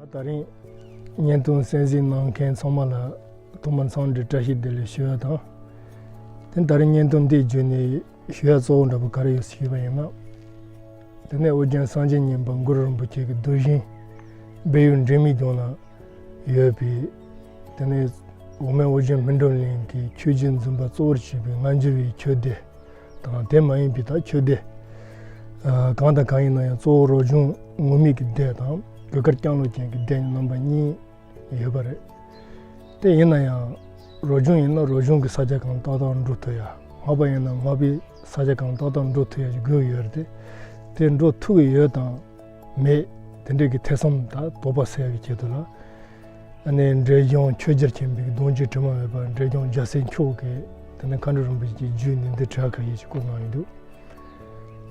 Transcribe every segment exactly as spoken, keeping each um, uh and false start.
ད་རིང་བརྙན་ཐུང་གསན་གཟིགས་གནང་མཁན་ཚང་མ་ལ་ཐོག་མར་འཚམས་འདྲི་བཀྲ་ཤིས་བདེ་ལེགས་ཞུ་ཡ་དང་། དེ་ད་རིང་བརྙན་ཐུང་འདི་བརྒྱུད་ནས་ཞུ་ཡ་གཙོ་བོ་འདྲ་པོ་ག་རེ་ཡོད་ཞུས་པ་ཡིན་ན། དེ་ནས་ཨོ་རྒྱན་སངས་རྒྱས་མཉན་པ་གུ་རུ་རིན་པོ་ཆེ་གི་གདུལ་ཞིང་སྦས་ཡུལ་འབྲས་སྨོན་ལྗོངས་ལ་ཡོད་པའི། དེ་ནས་འོག་མིན་ཨོ་རྒྱན་སྨིན་གྲོལ་གླིང་གི་ཆོས་བརྒྱུད་འཛིན་པ་གཙོ་བོར་བྱས་པའི་སྔ་འགྱུར་བའི་ཆོས་སྡེ་དང་། དེ་མ་ཡིན་པའི་ད་ཆོས་སྡེ་གང་དང་གང་ཡིན་ན་ཡང་གཙོ་བོ་རོ་སྦྱོང་ངུར་སྨྲིག་གི་སྡེ་དང་གོས་དཀར་ལྕང་ལོ་ཅན་གྱི་སྡེ་རྣམ་པ་གཉིས་ཡོད་པ་རེད། དེ་ཡིན་ན་ཡང་རོ་སྦྱོང་ཡིན་ན་རོ་སྦྱོང་གི་ས་ཆ་གང་ཏག་ཏག་འགྲོ་ཐུབ་ཡ། སྔགས་པ་ཡིན་ན་སྔགས་པའི་ས་ཆ་གང་ཏག་ཏག་འགྲོ་ཐུབ་ཡ་ཞིག་དགོས་ཡོད་རེད་དེ། དེ་འགྲོ་ཐུབ་ཀྱི་ཡོད་དང་མེད། དེ་འདྲའི་གི་ཐེ་ཚོམ་དང་དོགས་པ་སེལ་བའི་ཆེད་དུ་ལ། ཨ་ནི་འབྲས་ལྗོངས་ཆོས་རྒྱལ་ཆེན་པོའི་གདུང་བརྒྱུད་དྲི་མ་མེད་པ་འབྲས་ལྗོངས་རྒྱལ་སྲས་མཆོག་གིས་དེ་ནས་མཁའ་འགྲོ་རིན་པོ་ཆེའི་རྒྱུད་ནས་འདི་བྲིས་ཁ་ཤས་ཤིག་བཀོད་གནང་ཡོད་འདུག་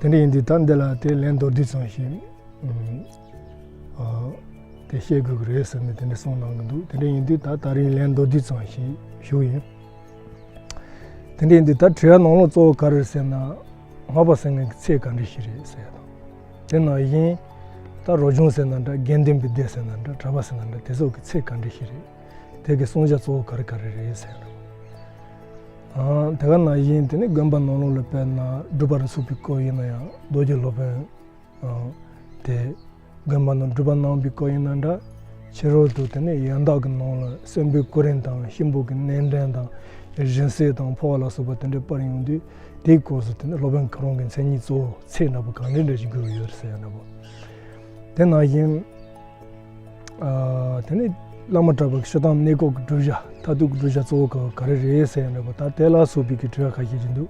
དེ་འདྲ་ཡིན་དུས་ད་འདི་ལ་དེ་ལན་མདོར་བསྡུས་ཙམ་ཞིག་ཨ། དེ་བཤད་དགོས་ཀྱི་རེད་ཟེར་ནས་དེ་འདྲ་གསུངས་གནང་གི་འདུག་དེ་འདྲ་ཡིན་དུས་ད་ད་རིང་ལན་མདོར་བསྡུས་ཙམ་ཞིག་ཞུ་ཡིན། དེ་འདྲ་ཡིན་དུས་ད་དྲི་བ་ནང་ལོགས་གཙོ་བོ་ག་རེ་རེད་ཟེར་ན། སྔགས་པ་ཟེར་མཁན་གྱི་ཚད་ག་འདྲ་ཞིག་རེད་ཟེར་ཡ་དང་། དེ་ནང་བཞིན་ད་རོ་སྦྱོང་ཟེར་ན་འདྲ། དགེ་འདུན་པའི་སྡེ་ཟེར་ན་འདྲ། གྲྭ་པ་ཟེར་ན་འདྲ། དེ་ཚོ་གི་ཚད་ག་འདྲ་ཞིག་རེད། དེ་གི་བསྲུང་བྱ་གཙོ་བོ་ག་རེ་ག་རེ་རེད་ཟེར་ཡ་དང་། ཨང་། དེ་ག་ནང་བཞིན་དེ་ནི་དགོན་པ་ནང་ལོགས་ལ་དཔེར་ན་སྒྲུབ་པ་རུ་ཚུགས་པའི་སྐོར་ཡིན་ན་ཡང་རྡོ་རྗེ་སློབ་དཔོན། ཨང་། དེ་དགོན་པ་ནང་སྒྲུབ་པ་གནང་བའི་སྐོར་ཡིན་ན་འདྲ། ཕྱི་རོལ་དུ་དེ་ནི་ཡང་དག་གི་ནང་ལ་གསོན་པོའི་སྐུ་རིམ་དང་གཤིན་པོ་གི་གནས་འདྲེན་དང་སྦྱིན་སྲེག་དང་འཕོ་བ་ལ་སོགས་པ་དེ་འདྲའི་སྤར་ཡོང་དུས་དེའི་སྐོར་སུ་དེ་ནི་སློབ་དཔོན་ཁོ་རང་གི་མཚན་ཉིད་གཙོ་བོ་ཚད་འདྲ་པོ་གང་འདྲ་འདྲ་ཞིག་དགོས་ཀྱི་ཡོད་རེད་ཟེར་ཡ་འདྲ་པོ། དེ་ནང་བཞིན། ཨ། དེ་ནས་བླ་མ་གྲྭ་པ་གི་སྤྱིར་བཏང་གནས་སྐབས་ཀྱི་བསྒྲུབ་བྱ། མཐར་ཐུག་གི་བསྒྲུབ་བྱ་གཙོ་བོ་ག་ག་རེ་རེད་ཟེར་ཡ་འདྲ་པོ། ད་དེ་ལ་སོགས་པའི་གི་དྲི་བ་ཁ་ཤས་ཅིག་འདུག་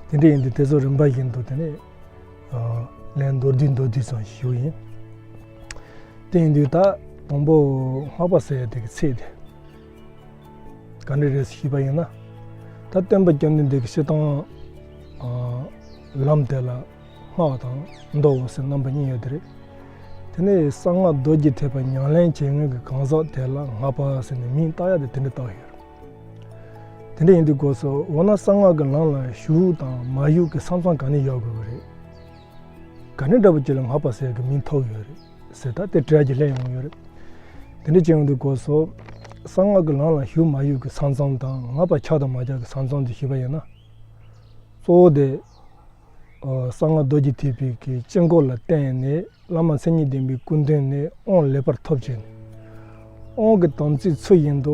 དེ་འདྲ་ཡིན་དུས་དེ་ཚོ་རིམ་པ་བཞིན་དུ་དེ་ནས། ཨ། ལན་མདོར་བསྡུས་མདོར་བསྡུས་ཙམ་ཞིག་ཞུ་ཡིན། དེ་ཡིན་དུས་ད་དང་པོ་སྔགས་པ་ཟེར་ཡ་དེ་གི་ཚད་དེ། ག་འདྲ་རེད་ཞུས་པ་ཡིན་ན། ད་སྟོན་པ་སྐྱབས་མགོན་འདི་གི་སྤྱིར་བཏང་། ཨ། ལམ་དེ་ལ་སྔགས་དང་མདོ་ཟེར་རྣམ་པ་གཉིས་ཡོད་དེ་རེད། དེ་ནས་གསང་སྔགས་རྡོ་རྗེ་ཐེག་པ་ཉམས་ལེན་བྱེད་མཁན་གྱི་གང་ཟག་དེ་ལ་སྔགས་པ་ཟེར་ནས་མིང་བཏགས་ཡ་དེ་དེ་འདྲ་བཏགས་ཡོད་རེད། དེ་འདྲ་ཡིན་དུས་སྐབས་སུ་འོ་ན་གསང་སྔགས་ཀྱི་ལམ་ལ་ཞུགས་དང་མ་ཞུགས་ཀྱི་ས་མཚམས་ག་ནས་བཞག་དགོས་ཀྱི་རེད། ག་ནས་འདྲ་པོ་ཅིག་ལ་སྔགས་པ་ཟེར་གྱི་མིང་ཐོགས་ཡོད་རེད། ཟེར་ད་དེ་དྲི་བ་ཅིག་སླེབས་ཡོང་ཡོད་རེད། དེ་འདྲ་བྱས་ཡོང་དུས་སྐབས་སུ། གསང་སྔགས་ཀྱི་ལམ་ལ་ཞུགས་མ་ཞུགས་ཀྱི་ས་མཚམས་དང་སྔགས་པ་ཆགས་དང་མ་ཆགས་ཀྱི་ས་མཚམས་དེ་ཞུས་པ་ཡིན་ན། གཙོ་བོ་དེ། ཨ། གསང་སྔགས་རྡོ་རྗེ་ཐེག་པའི་གི་དཀྱིལ་འཁོར་ལ་བརྟེན་ནས་བླ་མ་མཚན་ཉིད་ལྡན་པའི་སྐུ་མདུན་ནས་དབང་ལེགས་པར་ཐོབ་བྱས་ནས། དབང་གི་དམ་ཚིག་ཚུལ་བཞིན་དུ་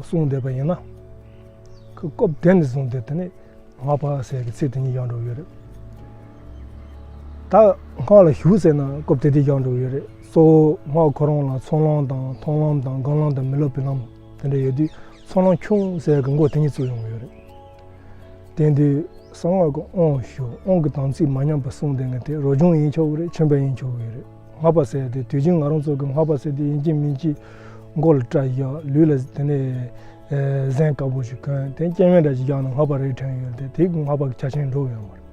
བསྲུང་བསྡད་པ་ཡིན་ན། ཁོ་སྐབས་དེ་ནས་བཟུང་སྟེ་དེ་ནས། སྔགས་པ་ཟེར་གྱི་ཚིག་དེ་གཉིས་བཞག་འགྲོ་གི་ཡོད་རེད། ད་སྔགས་ལ་ཞུགས་ཟེར་ན་སྐབས་དེ་དུས་བཞག་འགྲོ་གི་ཡོད་རེད། གཙོ་བོ་སྔགས་ཁོ་རང་ལ་ཚོགས་ལམ་དང་མཐོང་ལམ་དང་སྒོམ་ལམ་དང་མི་སློབ་པའི་ལམ་དེ་འདྲ་ཡོད་དུས་ཚོགས་ལམ་ཆུང་ཟེར་གྱི་མགོ་དེ་གཉིས་བཙུགས་ཡོང་གི་ཡོད་རེད། དེ་དུས་གསང་སྔགས་ཀྱི་དབང་ཞུ། དབང་གི་དམ་ཚིག་མ་ཉམས་པ་བསྲུང་བསྡད་མཁན་དེ་རོ་སྦྱོང་ཡིན་ཆོག་གི་རེད། མཆིན་པ་ཡིན་ཆོག་གི་རེད། སྔགས་པ་ཟེར་ཡ་དེ་དུས་རྒྱུན་ང་རང་ཚོ་གི་སྔགས་པ་ཟེར་དེ་ཡིན་གཅིག་མིན་གཅིག་མགོ་ལ་སྐྲ་བཞར། ལུས་ལ་དེ་ནས་ཨེ་གཟན་དཀར་པོ་ཞིག་གོན། དེ་སྐྱེ་དམན་འདྲ་ཞིག་བཞག་ན་སྔགས་པ་རེད་དྲན་ཡོད་དེ། དེ་གི་སྔགས་པ་གི་ཆ་ཤས་འགྲོ་ཡོད་མ་རེད།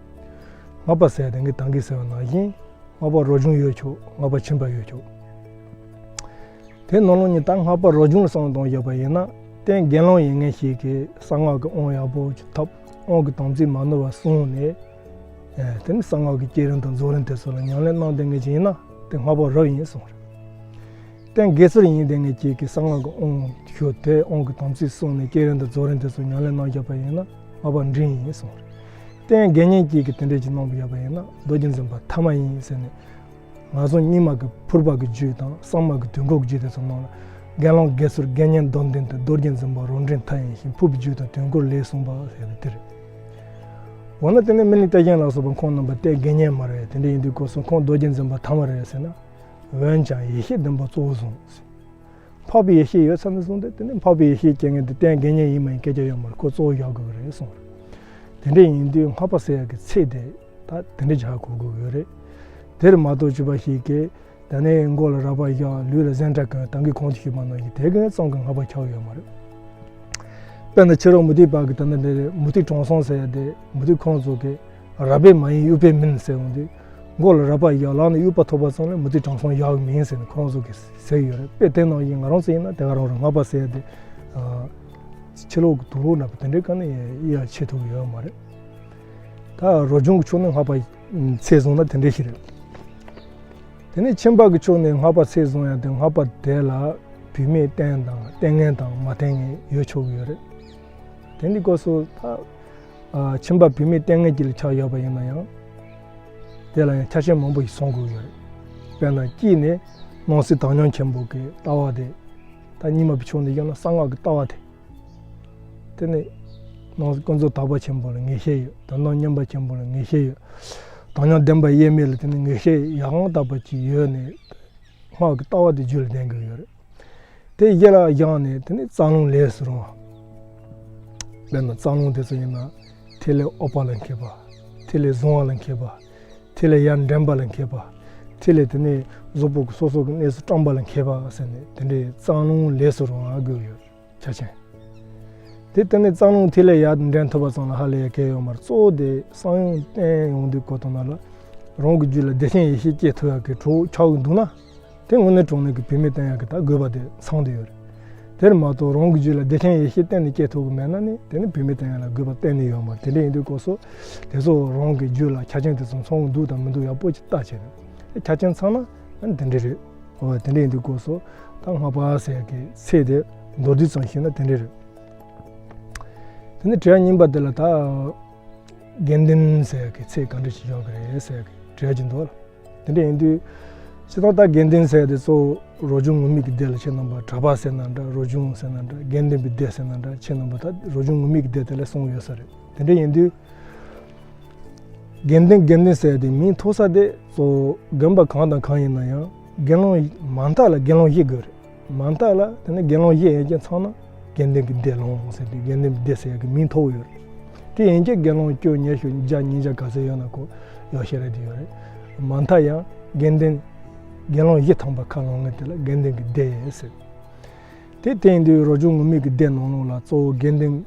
སྔགས་པ་ཟེར་ཡ་དེ་གི་ད་གིན་ཟེར་བ་ནང་བཞིན་སྔགས་པ་རོ་སྦྱོང་ཡོད་ཆོག་སྔགས་པ་མཆིན་པ་ཡོད་ཆོག་དེ་ནང་ལོགས་ནས་ད་སྔགས་པ་རོ་སྦྱོང་ལ་བསམ་བློ་གཏོང་བཞག་པ་ཡིན་ན། རྟེན་དགེ་སློང་ཡིན་མཁན་ཞིག་གིས་གསང་སྔགས་ཀྱི་དབང་ཡག་པོ་ཅིག་ཐོབ། དབང་གི་དམ་ཚིག་མ་ནོར་བ་བསྲུངས་ནས། ཨེ། དེ་ནི་གསང་སྔགས་ཀྱི་བསྐྱེད་རིམ་དང་རྫོགས་རིམ་དེ་ཚོ་ལ་ཉམས་ལེན་གནང་བསྡད་མཁན་ཅིག་ཡིན་ན་དེ་སྔགས་པ་རབ་ཡིན་གསུངས་རེད། རྟེན་དགེ་ཚུལ་ཡིན་བསྡད་མཁན་ཅིག་གིས་གསང་སྔགས་ཀྱི་དབང་ཞུ་དེ་དབང་གི་དམ་ཚིག་བསྲུངས་ནས་བསྐྱེད་རིམ་དང་རྫོགས་རིམ་དེ་ཚོ་ཉམས་ལེན་གནང་བཞག་པ་ཡིན་ན་སྔགས་པ་འབྲིང་ཡིན་གསུངས་རེད། རྟེན་དགེ་བསྙེན་ཅིག་གིས་དེ་འདྲ་ཅིག་གནང་བཞག་པ་ཡིན་ན་རྡོ་རྗེ་འཛིན་པ་ཐ་མ་ཡིན་ཟེར་ནས། ང་ཚོ་རྙིང་མ་གི་ཕུར་པ་གི་རྒྱུད་དང་གསར་མ་གི་དུས་འཁོར་རྒྱུད་དེ་ཚོ་ནང་ལ། དགེ་སློང་དགེ་ཚུལ་དགེ་བསྙེན་མདོར་བསྟན་དུ། རྡོ་རྗེ་འཛིན་པ་རབ་འབྲིང་མཐའ་ཡས་ཤིང་། ཕུར་པའི་རྒྱུད་དང་དུས་འཁོར་ལས་གསུངས་པ་ཟེར་བ་དེ་རེད། འོ་ན་དེ་ནས་སྨིན་གླིང་གཏེར་ཆེན་ལ་སོགས་པ་ཁོང་རྣམ་པ་རྟེན་དགེ་བསྙེན་མ་རེད། དེ་འདྲ་ཡིན་དུས་སྐབས་སུ་ཁོང་རྡོ་རྗེ་འཛིན་པ་ཐ་མ་རེད་ཟེར་ན། འོན་ཀྱང་ཡེ་ཤེས་བདེན་པ་གཙོ་བོ་བཟུང་། འཕགས་པའི་ཡེ་ཤེས་ཡོད་ཚར་ནས་བཟུང་སྟེ་དེ་ནས་འཕགས་པའི་ཡེ་ཤེས་སྐྱེ་མཁན་དེ་རྟེན་དགེ་བསྙེན་ཡིན་མ་ཡིན་སྐད་ཆ་ཡོད་མ་རེད། ཁོ་གཙོ་བོ་བཞག་དགོས་ཀྱི་རེད་གསུངས་རེད། དེ་འདྲ་ཡིན་དུས་སྔགས་པ་ཟེར་ཡག་གི་ཚད་དེ་ད་དེ་འདྲ་བཞག་དགོས་ཀྱི་ཡོད་རེད། དེར་མ་གཏོགས་བྱིས་པ་ཞིག་གིས་ད་ནི་མགོ་ལ་རལ་པ་བཞག་ལུས་ལ་གཟན་སྐྲ་གོན། ད་གིན་གོང་དུ་ཞུས་པ་ནང་བཞིན་དེ་གིན་ཙམ་གྱིས་སྔགས་པ་ཆགས་ཡོད་མ་རེད། དཔེར་ན་ཕྱི་རོལ་མུ་སྟེགས་པ་གི་ད་ནི་འདི་མུ་སྟེགས་དྲང་སྲོང་ཟེར་ཡ་དེ་མུ་སྟེགས་ཁོང་ཚོ་གིས་རལ་པས་མ་ཡིན་དབྱུག་པས་མིན་ཟེར་འོང་དུས། མགོ་ལ་རལ་པ་བཞག་ལག་ན་དབྱུག་པ་ཐོགས་པ་ཙམ་ལས་མུ་སྟེགས་དྲང་སྲོང་ཡག་མིན་ཟེར་ནས་ཁོང་ཚོ་གིས་ཟེར་ཡོད་རེད། དཔེ་དེ་ནང་བཞིན་ང་རང་ཚོ་ཡིན་ན་དེ་ག་རང་རེད། སྔགས་པ་ཟེར་ཡ་དེ་ཨ་ཕྱི་ལོགས་ཀྱི་དུག་ལོག་འདྲ་པོ་དེ་འདྲའི་ག་ནས་ཡ་ཕྱེ་ཐུབ་ཡོད་མ་རེད། ད་རོ་སྦྱོང་གི་ཕྱོགས་ནས་སྔགས་པ་ཚད་བཟུང་ན་དེ་འདྲ་ཞིག་རེད། དེ་ནས་ཁྱིམ་པ་གི་ཕྱོགས་ནས་སྔགས་པ་ཚད་བཟུང་ཡ་དེ་སྔགས་པ་དེ་ལ་བུད་མེད་བསྟེན་དང་བསྟེན་མཁན་དང་མ་བསྟེན་མཁན་ཡོད་ཆོག་གི་ཡོད་རེད། དེ་འདི་སྐབས་སུ་ད་ཨ་ཁྱིམ་པ་བུད་མེད་བསྟེན་མཁན་གྱི་ལ་ཆགས་ཡོད་པ་ཡིན་ན་ཡང་། དེ་ལ་ཡང་ཆ་རྐྱེན་མང་པོ་ཞིག་སྲུང་དགོས་ཡོད་རེད། དཔེར་ན་དཀྱིལ་ནས་སྣང་སྲིད་དྭགས་ཉམས་ཆེན་པོ་གི་ལྟ་བ་དེ། ད་རྙིང་མ་པའི་ཕྱོགས་ནས་བཤད་ན་གསང་སྔགས་ཀྱི་ལྟ་བ་དེ། དེ་ནི་སྣང་སྲིད་ཀུན་རྫོབ་དག་པ་ཆེན་པོ་ལ་ངེས་ཤེས་ཡོད། དོན་དམ་མཉམ་པ་ཆེན་པོ་ལ་ངེས་ཤེས་ཡོད། དྭགས་ཉམས་བདེན་པ་དབྱེར་མེད་ལ་དེ་ནི་ངེས་ཤེས་ཡང་དག་པ་ཅིག་ཡོད་ནས། སྔགས་ཀྱི་ལྟ་བ་དེ་རྒྱུད་ལ་ལྡན་དགོས་ཡོད་རེད། དེ་གཞི་ལ་བཞག་ནས་དེ་ནི་རྩ་རླུང་ལས་སུ་རུང་བ། དཔེར་ན་རྩ་རླུང་དེ་ཚོ་ཡིན་ན། ཐིག་ལེ་འོག་པ་ལ་མཁས་པ། ཐིག་ལེ་བཟུང་བ་ལ་མཁས་པ། ཐིག་ལེ་ཡར་འདྲེན་པ་ལ་མཁས་པ། ཐིག་ལེ་དེ་ནས་གཟུགས་པོ་གི་སོ་སོ་གི་གནས་སུ་བཀྲམ་པ་ལ་མཁས་པ་ཟེར་ནས་དེ་འདྲའི་རྩ་རླུང་ལས་སུ་རུང་བ་དགོས་ཡོད། ཆ་ཆེན། དེ་ལྟར་ནས་རྩ་རླུང་ཐིག་ལེ་ཡར་འདྲེན་ཐུབ་པ་ཙམ་ལ་ཧ་ལས་ཡ་གལ་ཡོད་མ་རེད། གཙོ་བོ་དེ་གསང་ཡུམ་བསྟེན་ཡོང་དུས་གོ་དོན་ན་ལ། རང་གི་རྒྱུད་ལ་བདེ་ཆེན་ཡེ་ཤེས་སྐྱེ་ཐུབ་ཡ་གི་གྲོགས་ཆགས་ཀྱི་འདུག་ན། དེ་དངོས་གནས་དྲང་གནས་ཀྱི་བུད་མེད་བསྟེན་ཡ་གི་ད་དགོས་པ་དེ་ཚང་བསྡད་ཡོད་རེད། དེར་མ་གཏོགས་རང་གི་རྒྱུད་ལ་བདེ་ཆེན་ཡེ་ཤེས་གཏན་ནས་སྐྱེ་ཐུབ་ཀྱི་མེད་ན་ནི་དེ་ནི་བུད་མེད་བསྟེན་ཡ་ལ་དགོས་པ་གཏན་ནས་ཡོད་མ་རེད། དེ་འདྲ་ཡིན་དུས་སྐབས་སུ་དེ་ཚོ་རང་གི་རྒྱུད་ལ་ཆ་རྐྱེན་དེ་ཚོ་ཚང་གི་འདུག་དང་མི་འདུག་ཡག་པོ་ཅིག་བལྟ་བྱས་ནས་ཆ་རྐྱེན་ཚང་ན་ཨ་ནི་དེ་འདྲ་རེད། འོ་དེ་འདྲ་ཡིན་དུས་སྐབས་སུ་ད་སྔགས་པ་ཟེར་གི་ཚད་དེ་མདོར་བསྡུས་ཙམ་ཞུས་ན་དེ་འདྲ་རེད། དེ་ནི་དྲི་བ་གཉིས་པ་དེ་ལ་ད་དགེ་འདུན་ཟེར་གི་ཚད་ག་འདྲ་ཞིག་ཡོད་གི་རེད་ཟེར་གི་དྲི་བ་ཅིག་འདུག་ལ། དེ་འདྲ་ཡིན་དུས་སྤྱིར་བཏང་ད་དགེ་འདུན་ཟེར་དེ་ཚོ་རང་བྱུང་ངུར་སྨྲིག་གི་སྡེ་ལ་ཁྱེད་རྣམ་པ་གྲྭ་པ་ཟེར་ན་འདྲ། རང་བྱུང་ཟེར་ན་འདྲ། དགེ་འདུན་པའི་སྡེ་ཟེར་ན་འདྲ། ཁྱེད་རྣམ་པ་ད་རང་བྱུང་ངུར་སྨྲིག་གི་སྡེ་དེ་ལ་གསུངས་ཡོད་ས་རེད། དེ་འདྲ་ཡིན་དུས། དགེ་འདུན་དགེ་འདུན་ཟེར་དེ་མིང་ཐོགས་ས་དེ་གཙོ་བོ་དགོན་པ་གང་དང་གང་ཡིན་ན་ཡང་དགེ་སློང་མ་མཐའ་ལ་དགེ་སློང་བཞི་དགོས་རེད། མ་མཐའ་ལ་དེ་ནི་དགེ་སློང་བཞི་ཡན་ཆད་ཚང་ན་དགེ་འདུན་གྱི་སྡེ་ལོངས་ཟེར་དུས་དགེ་འདུན་སྡེ་ཟེར་ཡག་གི་མིང་ཐོགས་ཡོད་རེད། དེ་ཡན་ཆད་དགེ་སློང་བཅུ་ཉི་ཤུ་བརྒྱ་ཉིས་བརྒྱ་ག་ཚོད་ཡོད་ན་ཁོ་ཡག་ཤོས་རེད་དེ་ཡོད་རེད། མ་མཐའ་ཡང་དགེ་འདུན་དགེ་སློང་བཞི་ཐམ་པ་ཁ་ལོངས་ངེས་དེ་ལ་དགེ་འདུན་གྱི་སྡེ་ཟེར། དེ་དེ་ཡིན་དུས་རང་བྱུང་ངུར་སྨྲིག་གི་སྡེ་ནང་ལོགས་ལ་གཙོ་བོ་དགེ་འདུན།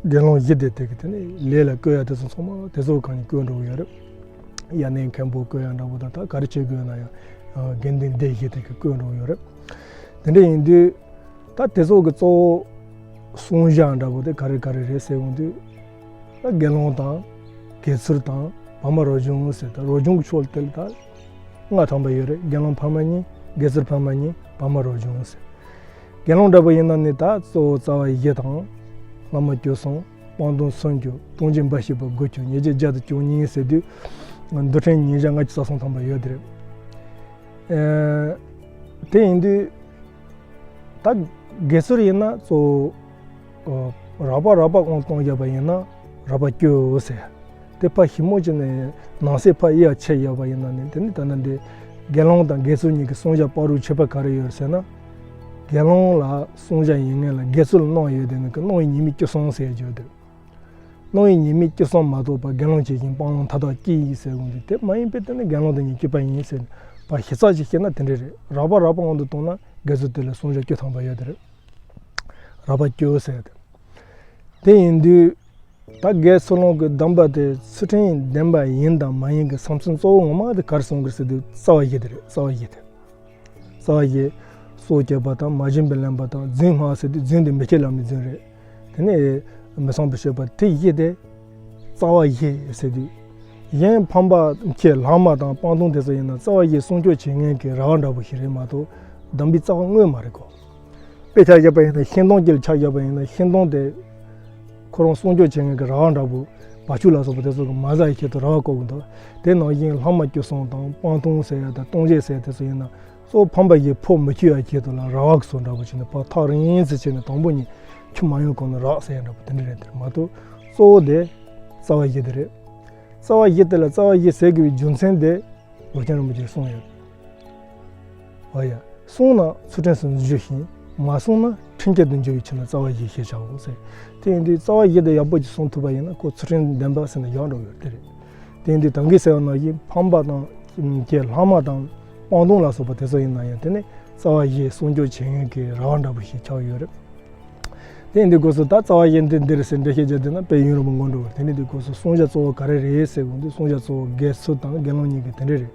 དགེ་སློང་བཞི་དེ་དེ་གི་དེ་ནི་ལས་ལ་བཀོལ་ཡ་དེ་ཚོ་ཚང་མ་དེ་ཚོ་གང་ནས་བཀོལ་འགྲོ་གི་ཡོད་རེད། དབྱར་གནས་མཁན་པོ་བཀོལ་ཡ་འདྲ་པོ་དང་ད་ག་རེ་བྱེད་དགོས་ན་ཡང་དགེ་འདུན་སྡེ་བཞི་དེ་གི་བཀོལ་འགྲོ་གི་ཡོད་རེད། དེ་འདྲ་ཡིན་དུས་ད་དེ་ཚོ་གི་གཙོ་བོ་བསྲུང་བྱ་འདྲ་པོ་དེ་ག་རེ་ག་རེ་རེད་ཟེར་འོང་དུས། ད་དགེ་སློང་དང་། དགེ་ཚུལ་དང་། བར་མ་རང་བྱུང་ཟེར་ད་རང་བྱུང་གི་ཕྱོགས་དེ་ལ་ད་ལྔ་ཐམ་པ་ཡོད་རེད། དགེ་སློང་ཕ་མ་གཉིས། དགེ་ཚུལ་ཕ་མ་གཉིས། བར་མ་རང་བྱུང་ཟེར། དགེ་སློང་འདྲ་པོ་ཡིན་ན་ནི་ད་གཙོ་བོ་རྩ་བ་བཞི་དང་། ལྷག་མ་བཅུ་གསུམ། སྤངས་རྟོགས་སུམ་ཅུ། སྟོང་ཆེན་འབའ་ཞིག་པ་དགུ་བཅུ། ཉེས་བྱས་བརྒྱ་དང་བཅུ་གཉིས་ཟེར་དུས། རྡུལ་ཕྲན་ཉིས་བརྒྱ་ལྔ་བཅུ་རྩ་གསུམ་ཐམ་པ་ཡོད་དེ་རེད། ཨེ། དེ་ཡིན་དུས། ད་དགེ་ཚུལ་ཡིན་ན་གཙོ་བོ། རགས་པ་རགས་པ་དབང་བཏང་བཞག་པ་ཡིན་ན་རགས་པ་བཅུ་ཟེར། དེ་ཕར་ཞིབ་མོ་བྱས་ནས་ནང་གསེས་ཕར་དབྱེ་བ་ཕྱེ་བཞག་པ་ཡིན་ན་ནི་དེ་ནི་ད་ལྟ་འདི་དགེ་སློང་དང་དགེ་ཚུལ་གཉིས་ཀྱི་བསྲུང་བྱ་བར་དུ་ཁྱད་པར་ག་རེ་ཡོད་ཟེར་ན། དགེ་སློང་ལ་བསྲུང་བྱ་ཡིན་ངེས་ལ་དགེ་ཚུལ་ལ་སྣང་ཡོད་དེ་ནི་ཀྱི་སྣང་བའི་ཉེས་དམིགས་བཅུ་གསུམ་ཟེར་རྒྱུ་དེ། སྣང་བའི་ཉེས་དམིགས་བཅུ་གསུམ་མ་གཏོགས་པ་དགེ་སློང་བྱེད་ཅིང་སྤང་བླང་མཐའ་དག་གཅིག་ཡིན་ཟེར་འོང་དུས་དེ་མ་ཡིན་པའི་དེ་ནི་དགེ་སློང་དེ་ཉིད་གཅིག་པ་ཡིན་ཟེར་ནས་ཕར་ཞིབ་ཚགས་ཅིག་བཤད་ན་དེ་འདྲ་རེད། རགས་པ་རགས་པ་དབང་དུ་བཏང་ན་དགེ་ཚུལ་དེ་ལ་བསྲུང་བྱ་བཅུ་ཐམ་པ་ཡོད་དེ་རེད། རགས་པ་བཅུ་ཟེར་ཏེ། དེ་ཡིན་དུས། ད་དགེ་ཚུལ་སློང་གི་སྡོམ་པ་དེ་ཚུལ་ཁྲིམས་ལྡན་པ་ཡིན་དང་མ་ཡིན་གྱི་བསམ་ཚུལ་གཙོ་བོ་ངོ་མ་དེ་ག་རེ་གསུང་གི་ཟེར་དུས་རྩ་བ་བཞི་དེ་རེད། རྩ་བ་བཞི་དེ། རྩ་བ་བཞི། སྲོག་གཅོད་པ་དང་མ་བྱིན་པར་ལེན་པ་དང་རྫུན་སྨྲ་ཟེར་དུས་རྫུན་དེ་མི་སྐྱེ་ལམ་གྱི་རྫུན་རེད། དེ་ནས་མི་ཚངས་པར་སྤྱོད་པ་དེ་བཞི་དེ། རྩ་བ་བཞི་ཟེར་དུས། གཞན་ཕམ་པ་ཁྱེད་ལྷག་མ་དང་སྤང་ལྟུང་དེ་ཚོ་ཡིན་ན་རྩ་བ་བཞི་སྲུང་སྐྱོབ་བྱེད་མཁན་གྱི་ར་བ་འདྲ་པོ་ཞིག་རེད་མ་གཏོགས་སྡོམ་པའི་རྩ་བ་དངོས་མ་རེད་གོ། དཔེ་ཆ་བཞག་པ་ཡིན་ན་ཤིང་སྡོང་གཅིག་ལ་ཆ་བཞག་པ་ཡིན་ན་ཤིང་སྡོང་དེ་ཁོ་རང་སྲུང་སྐྱོབ་བྱེད་མཁན་གྱི་ར་བ་འདྲ་པོ་བ་ཕྱུགས་ལ་སོགས་པ་དེ་ཚོ་གི་མ་ཟ་ཡི་ཆེད་དུ་ར་བ་བསྐོར་གི་འདུག་དེ་ནང་བཞིན་ལྷག་མ་བཅུ་གསུམ་དང་སྤང་ལྟུང་ཟེར་ཡ་དང་ལྟུང་བྱེད་ཟེར་ཡ་དེ་ཚོ་ཡིན་ན་གཙོ་བོ་ཕམ་པ་ཡི་ཕོ་མི་ཁྱོད་ཡ་ཆེད་དུ་ལ་ར་བ་གི་སོ་འདྲ་པོ་བྱས་ནས་ཕར་ཐག་རིང་ཙི་བྱས་ནས་དང་པོ་ཉིད་ཆུ་མ་ཡོང་གོང་ནས་རག་ཟེར་ཡ་འདྲ་པོ་དེ་འདྲ་རེད། དེར་མ་གཏོགས་གཙོ་བོ་དེ་རྩ་བ་བཞི་དེ་རེད། རྩ་བ་བཞི་དེ་ལ་རྩ་བ་བཞི་ཟེར་དགོས་པའི་རྒྱུ་མཚན་དེ། ལོ་ཆེན་རིན་པོ་ཆེས་གསུངས་ཡོད། འོ་ཡ། བསྲུངས་ན་ཚུལ་ཁྲིམས་སུ་འགྱུར་ཞིང་། མ་བསྲུངས་ན་ཁྲིམས་བཅད་དུ་འགྱུར་བའི་ཕྱིར་ན་རྩ་བ་བཞི་ཞེས་བྱའོ་ཟེར། དེ་ཡིན་དུས་རྩ་བ་བཞི་དེ་ཡག་པོ་ཅིག་བསྲུང་ཐུབ་པ་ཡིན་ན་ཁོ་ཚུལ་ཁྲིམས་ལྡན་པ་ཟེར་ན་ཡག་འགྲོ་ཡོད་དེ་རེད། དེ་ཡིན་དུས་ད་གིན་ཟེར་བ་ནང་བཞིན་ཕམ་པ་དང་ཁྱེད་ལྷག་མ་དང་སྤང་ལྟུང་ལ་སོགས་པ་དེ་ཚོ་ཡིན་ན་ཡང་དེ་ནི་རྩ་བ་བཞི་སྲུང་སྐྱོབ་བྱེད་མཁན་གྱི་ར་བ་འདྲ་པོ་ཞིག་ཆགས་ཡོད་རེད། དེ་ཡིན་དུས་སྐབས་སུ་ད་རྩ་བ་བཞི་འདི་འདིར་ཟེར་འགྲེལ་བཤད་བརྒྱབ་བསྡད་ན་དཔེ་ཡུན་རིང་པོ་འགོར་འགྲོ་བར། དེ་ནི་དུས་སྐབས་སུ་བསྲུང་བྱ་གཙོ་བོ་ག་རེ་རེད་ཟེར་དགོས་དུས་བསྲུང་བྱ་གཙོ་བོ་དགེ་ཚུལ་དང་དགེ་སློང་གཉིས་ཀྱི་དེ་འདྲ་རེད།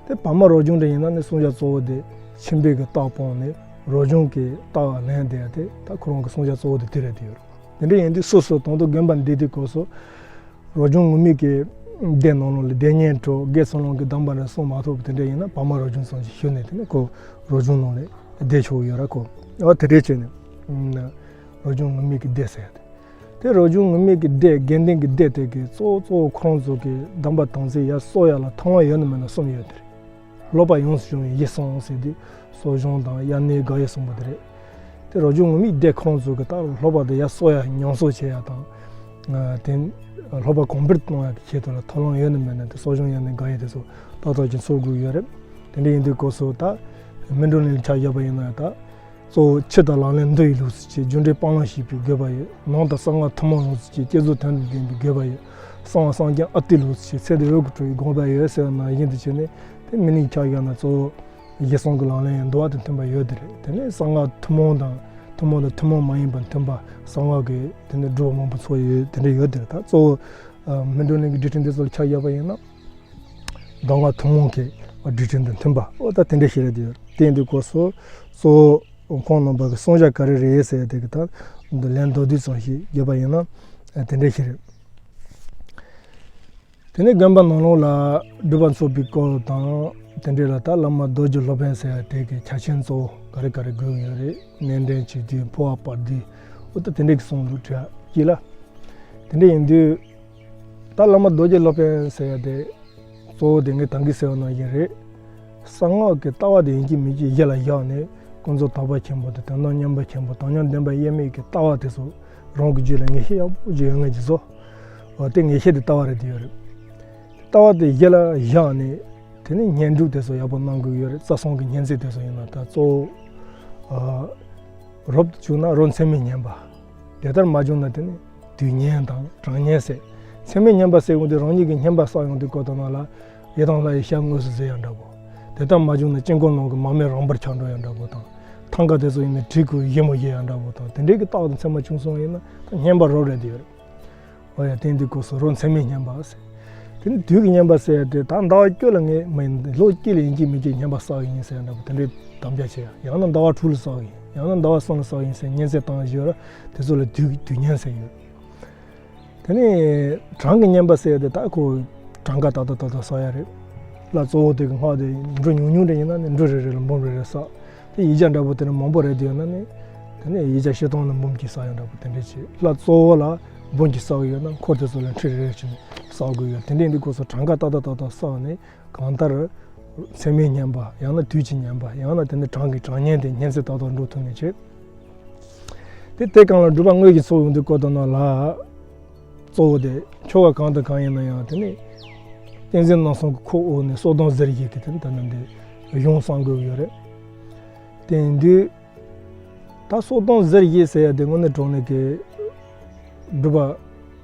དེ་བར་མ་རང་བྱུང་འདྲ་ཡིན་ན་ནི་བསྲུང་བྱ་གཙོ་བོ་དེ་ཁྱིམ་པའི་གི་རྟགས་སྤངས་ནས་རང་བྱུང་གི་རྟགས་ལེན་བསྡད་ཡ་དེ་ད་ཁོ་རང་གི་བསྲུང་བྱ་གཙོ་བོ་དེ་དེ་རེད་དེ་ཡོད་རེད། དེ་འདྲ་ཡིན་དུས་སོ་སོ་དང་དུ་རྒན་པ་འདི་དུས་སྐབས་སུ། རང་བྱུང་ངུར་སྨྲིག་གི་ སྡེ་ནང་ལོགས་ལ་སྡེ་གཉན་གྲོགས་དགེ་ཚུལ་སློང་གི་གདམས་པ་རེ་གསུང་མ་ཐུབ་པ་དེ་འདྲ་ཡིན་ན་བག་མ་རབ་བྱུང་ཙམ་ཞིག་ཞུས་ནས་དེ་ནས་ཁོ་རབ་བྱུང་ནང་ལ་བསྡད་ཆོག་ཡོད་ར་ཁོ། ཨ་དེ་འདྲས་བྱས་ནས་རབ་བྱུང་ངུར་སྨྲིག་གི་སྡེ་ཟེར་ཡ་དེ། དེ་རབ་བྱུང་ངུར་སྨྲིག་གི་སྡེ་དགེ་འདུན་གྱི་སྡེ་དེ་གི་གཙོ་བོ་གཙོ་བོ་ཁོ་རང་ཚོ་གི་གདམས་པ་དམ་ཚིག་ཡར་གསོ་ཡ་ལ་ཐབས་ལམ་ཡོད་ན་མེད་ན་གསུམ་ཡོད་དེ་རེད། སློབ་པ་ཡོངས་སུ་སྦྱོང་བའི་ཡིད་གསུམ་ཟེར་དུས་གསོ་སྦྱོང་དང་དབྱར་གནས་དགག་དབྱེ་གསུམ་པོ་དེ་རེད། དེ་རབ་བྱུང་ངུར་སྨྲིག་སྡེ་ཁོ་རང་ཚོ་གི་ད་སློབ་པ་དེ་ཡར་གསོ་ཡ་ཉམས་གསོ་བྱེད་ཡ་དང་། དེ་སློབ་པ་གོང་འཕེལ་གཏོང་ཡ་གི་ཆེད་དུ་ལ་ཐབས་ལམ་ཡོད་ན་མེད་ན་དེ་གསོ་སྦྱོང་དབྱར་གནས་དགག་དབྱེ་དེ་ཚོ་ཏག་ཏག་ཅིག་འཚོལ་དགོས་ཡོད་རེད། དེ་འདྲ་ཡིན་དུས་སྐབས་སུ་ད་སྨིན་གྲོལ་གླིང་ཆ་བཞག་པ་ཡིན་ན་ད། གཙོ་བོ་ཆོས་དང་ལག་ལེན་འདུལ་བའི་ལུགས་སུ་བྱས། རྒྱུ་འབྲས་སྤང་བླང་བྱེད་པའི་དགོས་པ་ཡོད། ནང་དང་གསང་སྔགས་ཐུན་མོང་ལུགས་སུ་བྱས། བསྐྱེད་རྫོགས་དོན་དང་ལྡན་པའི་དགོས་པ་ཡོད། གསང་བ་སངས་རྒྱས་ཨ་ཏིའི་ལུགས་སུ་བྱས། ཚེ་འདི་འོད་ཀྱི་སྤྲོ་བའི་དགོས་པ་ཡོད་ཟེར་བ་ནང་བཞིན་དུ་བྱས་ནས་དེ་སྨིན་གླིང་ཆ་བཞག་ན་གཙོ་བོ་ཡིད་གསུམ་གྱི་ལག་ལེན་ཡང་འདུལ་བ་དང་མཐུན་པ་ཡོད་དེ་རེད། དེ་ནས་གསང་སྔགས་ཐུན་མོང་དང་ཐུན་མོང་དང་ཐུན་མོང་མ་ཡིན་པ་མཐུན་པ་གསང་སྔགས་ཀྱི་དེ་ནས་སྒྲུབ་པ་མང་པོ་ཚོགས་ཡོད་དེ་འདྲ་ཡོད་དེ་རེད། ད་གཙོ་བོ་སྨིན་གྲོལ་གླིང་གི་སྒྲུབ་ཕྲིན་དེ་ཚོ་ལ་ཆ་བཞག་པ་ཡིན་ན། གདམས་ངག་ཐུན་མོང་གི་སྒྲུབ་ཕྲིན་དང་མཐུན་པ་འོ་ད་དེ་འདྲ་ཞིག་རེད་དེ། དེ་ཡིན་དུས་སྐབས་སུ་གཙོ་བོ་ཁོང་རྣམ་པ་གི་གསུང་བྱ་ག་རེ་རེད་ཟེར་ཡ་དེ་གི་ད་འདི་ལན་མདོར་བསྡུས་ཙམ་ཞིག་བརྗོད་པ་ཡིན་ན་དེ་འདྲ་ཞིག་རེད། དེ་ནས་དགོན་པ་ནང་ལོགས་ལ་སྒྲུབ་པ་འཚོགས་པའི་སྐོར་དང་དེ་འདྲ་ལ་ད་བླ་མ་རྡོ་རྗེ་སློབ་དཔོན་ཟེར་ཡ་དེ་གི་ཆ་ཆེན་གཙོ་བོ་ག་རེ་ག་རེ་དགོས་ཀྱི་ཡོད་རེད། གནས་འདྲེན་བྱེད་དུས་འཕོ་བ་སྤར་དུས་འོ་ད་དེ་འདྲ་གི་གསུང་ལུགས་བྲིས་ཡ་ཅིག་ལ། དེ་འདྲ་ཡིན་དུས། ད་བླ་མ་རྡོ་རྗེ་སློབ་དཔོན་ཟེར་ཡ་དེ་གཙོ་བོ་དེ་ངས་ད་གིན་ཟེར་བ་ནང་བཞིན་རེད། གསང་སྔགས་ཀྱི་ལྟ་བ་དེ་ཡིན་གཅིག་མིན་གཅིག་གཞི་ལ་བཞག་ནས་ཀུན་རྫོབ་དག་པ་ཆེན་པོ་དང་དོན་དམ་མཉམ་པ་ཆེན་པོ་དམ་ཉམས་བདེན་པ་དབྱེར་མེད་ཀྱི་ལྟ་བ་དེ་ཚོ་རང་གི་རྒྱུད་ལ་ངེས་ཤེས་ཡག་པོ་ཅིག་ཡོད་མཁན་ཅིག་བཟོ། འོ་དེ་ངེས་ཤེས་དེ་ལྟ་བ་རེད་དེ་ཡོད་རེད། ལྟ་བ་དེ་གཞི་ལ་བཞག་ནས་དེ་ནས་བསྙེན་སྒྲུབ་དེ་ཚོ་ཡག་པོ་གནང་དགོས་ཡོད་རེད། རྩ་གསུམ་གྱི་བསྙེན་ཚད་དེ་ཚོ་ཡིན་ན་ད་གཙོ་བོ། རབ་ཏུ་བྱུང་ན་རབ་མཚན་མས་བསྙེན་པ། དེ་ལྟར་མ་བྱུང་ན་དེ་ནི་དུས་བསྙེན་དང་གྲངས་བསྙེན་ཟེར། མཚན་མས་བསྙེན་པ་ཟེར་བ་དེ་རང་ཉིད་ཀྱིས་བསྙེན་པ་བསགས་ཡོང་དུས་སྐབས་དང་ནང་ལ་ཡི་དམ་ལྷ་ཡི་ཞལ་དངོས་སུ་གཟིགས་ཡ་འདྲ་པོ། དེ་ལྟར་མ་བྱུང་ན་དཀྱིལ་འཁོར་ནང་གི་མར་མེ་རང་འབར་ཆགས་འགྲོ་ཡ་འདྲ་པོ་དང་། ཐང་ག་དེ་ཚོ་ཡིན་ན་གྲི་གུ་ཞིབ་མོ་བཞེས་ཡ་འདྲ་པོ་དང་དེ་འདྲའི་གི་རྟགས་དང་མཚན་མ་བྱུང་སོང་བ་ཡིན་ན་ད་བསྙེན་པ་རབ་རེད་དེ་ཡོད་རེད། འོ་ཡ་དེ་འདི་སྐོར་སོ་རོ་མཚན་མས་བསྙེན་པ་ཟེར། དེ་ནི་དུས་ཀྱི་བསྙེན་པ་ཟེར་ཏེ་ད་ཟླ་བ་བཅུ་ལ་ངས་མ་ཡིན་ལོ་གཅིག་ལ་ཡིན་གཅིག་མིན་གཅིག་བསྙེན་པ་བསགས་ཡིན་ཟེར་འདྲ་པོ་དེ་འདྲའི་དམ་བཅའ་བྱེད་ཡ། ཡང་ན་ཟླ་བ་དྲུག་ལ་བསགས་ཡིན། ཡང་ན་ཟླ་བ་གསུམ་ལ་བསགས་ཡིན་ཟེར་བསྙེན་ཚད་བཏང་བཞག་ཡོད་ར། དེ་ཚོ་ལ་དུས་དུས་བསྙེན་ཟེར་ཡོད། དེ་ནས་གྲངས་ཀྱི་བསྙེན་པ་ཟེར་ཏེ་ད་ཁོ་གྲངས་ཀ་ཏག་ཏག་ཏག་ཏག་བསགས་ཡ་རེད། ལ་གཙོ་བོ་དེ་གི་སྔགས་དེ་འབྲུ་ཉུང་ཉུང་རེ་ཡིན་ན་ནི་འབྲུ་རེ་རེ་ལ་འབུམ་རེ་རེ་བསགས། དེ་ཡིག་བརྒྱ་འདྲ་པོ་དེ་ནི་མང་པོ་རེད་དེ་ཡོད་ན་ནི། དེ་ནས་ཡིག་བརྒྱ་བཞི་སྟོང་ལ་འབུམ་གཅིག་བསགས་ཡ་འདྲ་པོ་དེ་འདྲས་བྱེད། ལྷ་གཙོ་བོ་ལ་འབུམ་གཅིག་བསགས་ཡོད་ན་འཁོར་དེ་ཚོ་ལ་ཁྲི་རེ་རེ་བྱས་ནས་བསགས་དགོས་ཡོད། དེ་འདྲས་འདི་སྐོར་སོ་གྲངས་ཀ་ཏག་ཏག་ཏག་ཏག་བསགས་ནས་གང་ལྟར་མཚན་མའི་བསྙེན་པ་ཡང་ན་དུས་ཀྱི་བསྙེན་པ་ཡང་ན་དེ་ནི་གྲངས་ཀྱི་གྲངས་བསྙེན་དེ་བསྙེན་ཚད་ཏག་ཏག་འགྲོ་ཐུབ་ནས་བྱེད། དེ་དེ་གང་ལ་སྒྲུབ་པ་དངོས་ཀྱི་ཚོགས་ཡོང་དུས་སྐོར་དུ་ན་ལ། གཙོ་བོ་དེ་ཆོ་ག་གང་དང་གང་ཡིན་ན་ཡང་དེ་ནི་ཏིང་འཛིན་རྣམ་གསུམ་གྱི་ཁོག་འོག་ནས་སྲོག་དང་ཟིལ་གྱིས་ཀྱི་དེ་ནི་ད་ནི་འདི་གཞུང་བསྲང་དགོས་ཡོད་རེད། དེ་ཡིན་དུས་ད་སྲོག་དང་ཟིལ་གྱིས་ཟེར་ཡ་དེ་དངོས་གནས་དྲང་གནས་ཀྱི་སྒྲུབ་པ་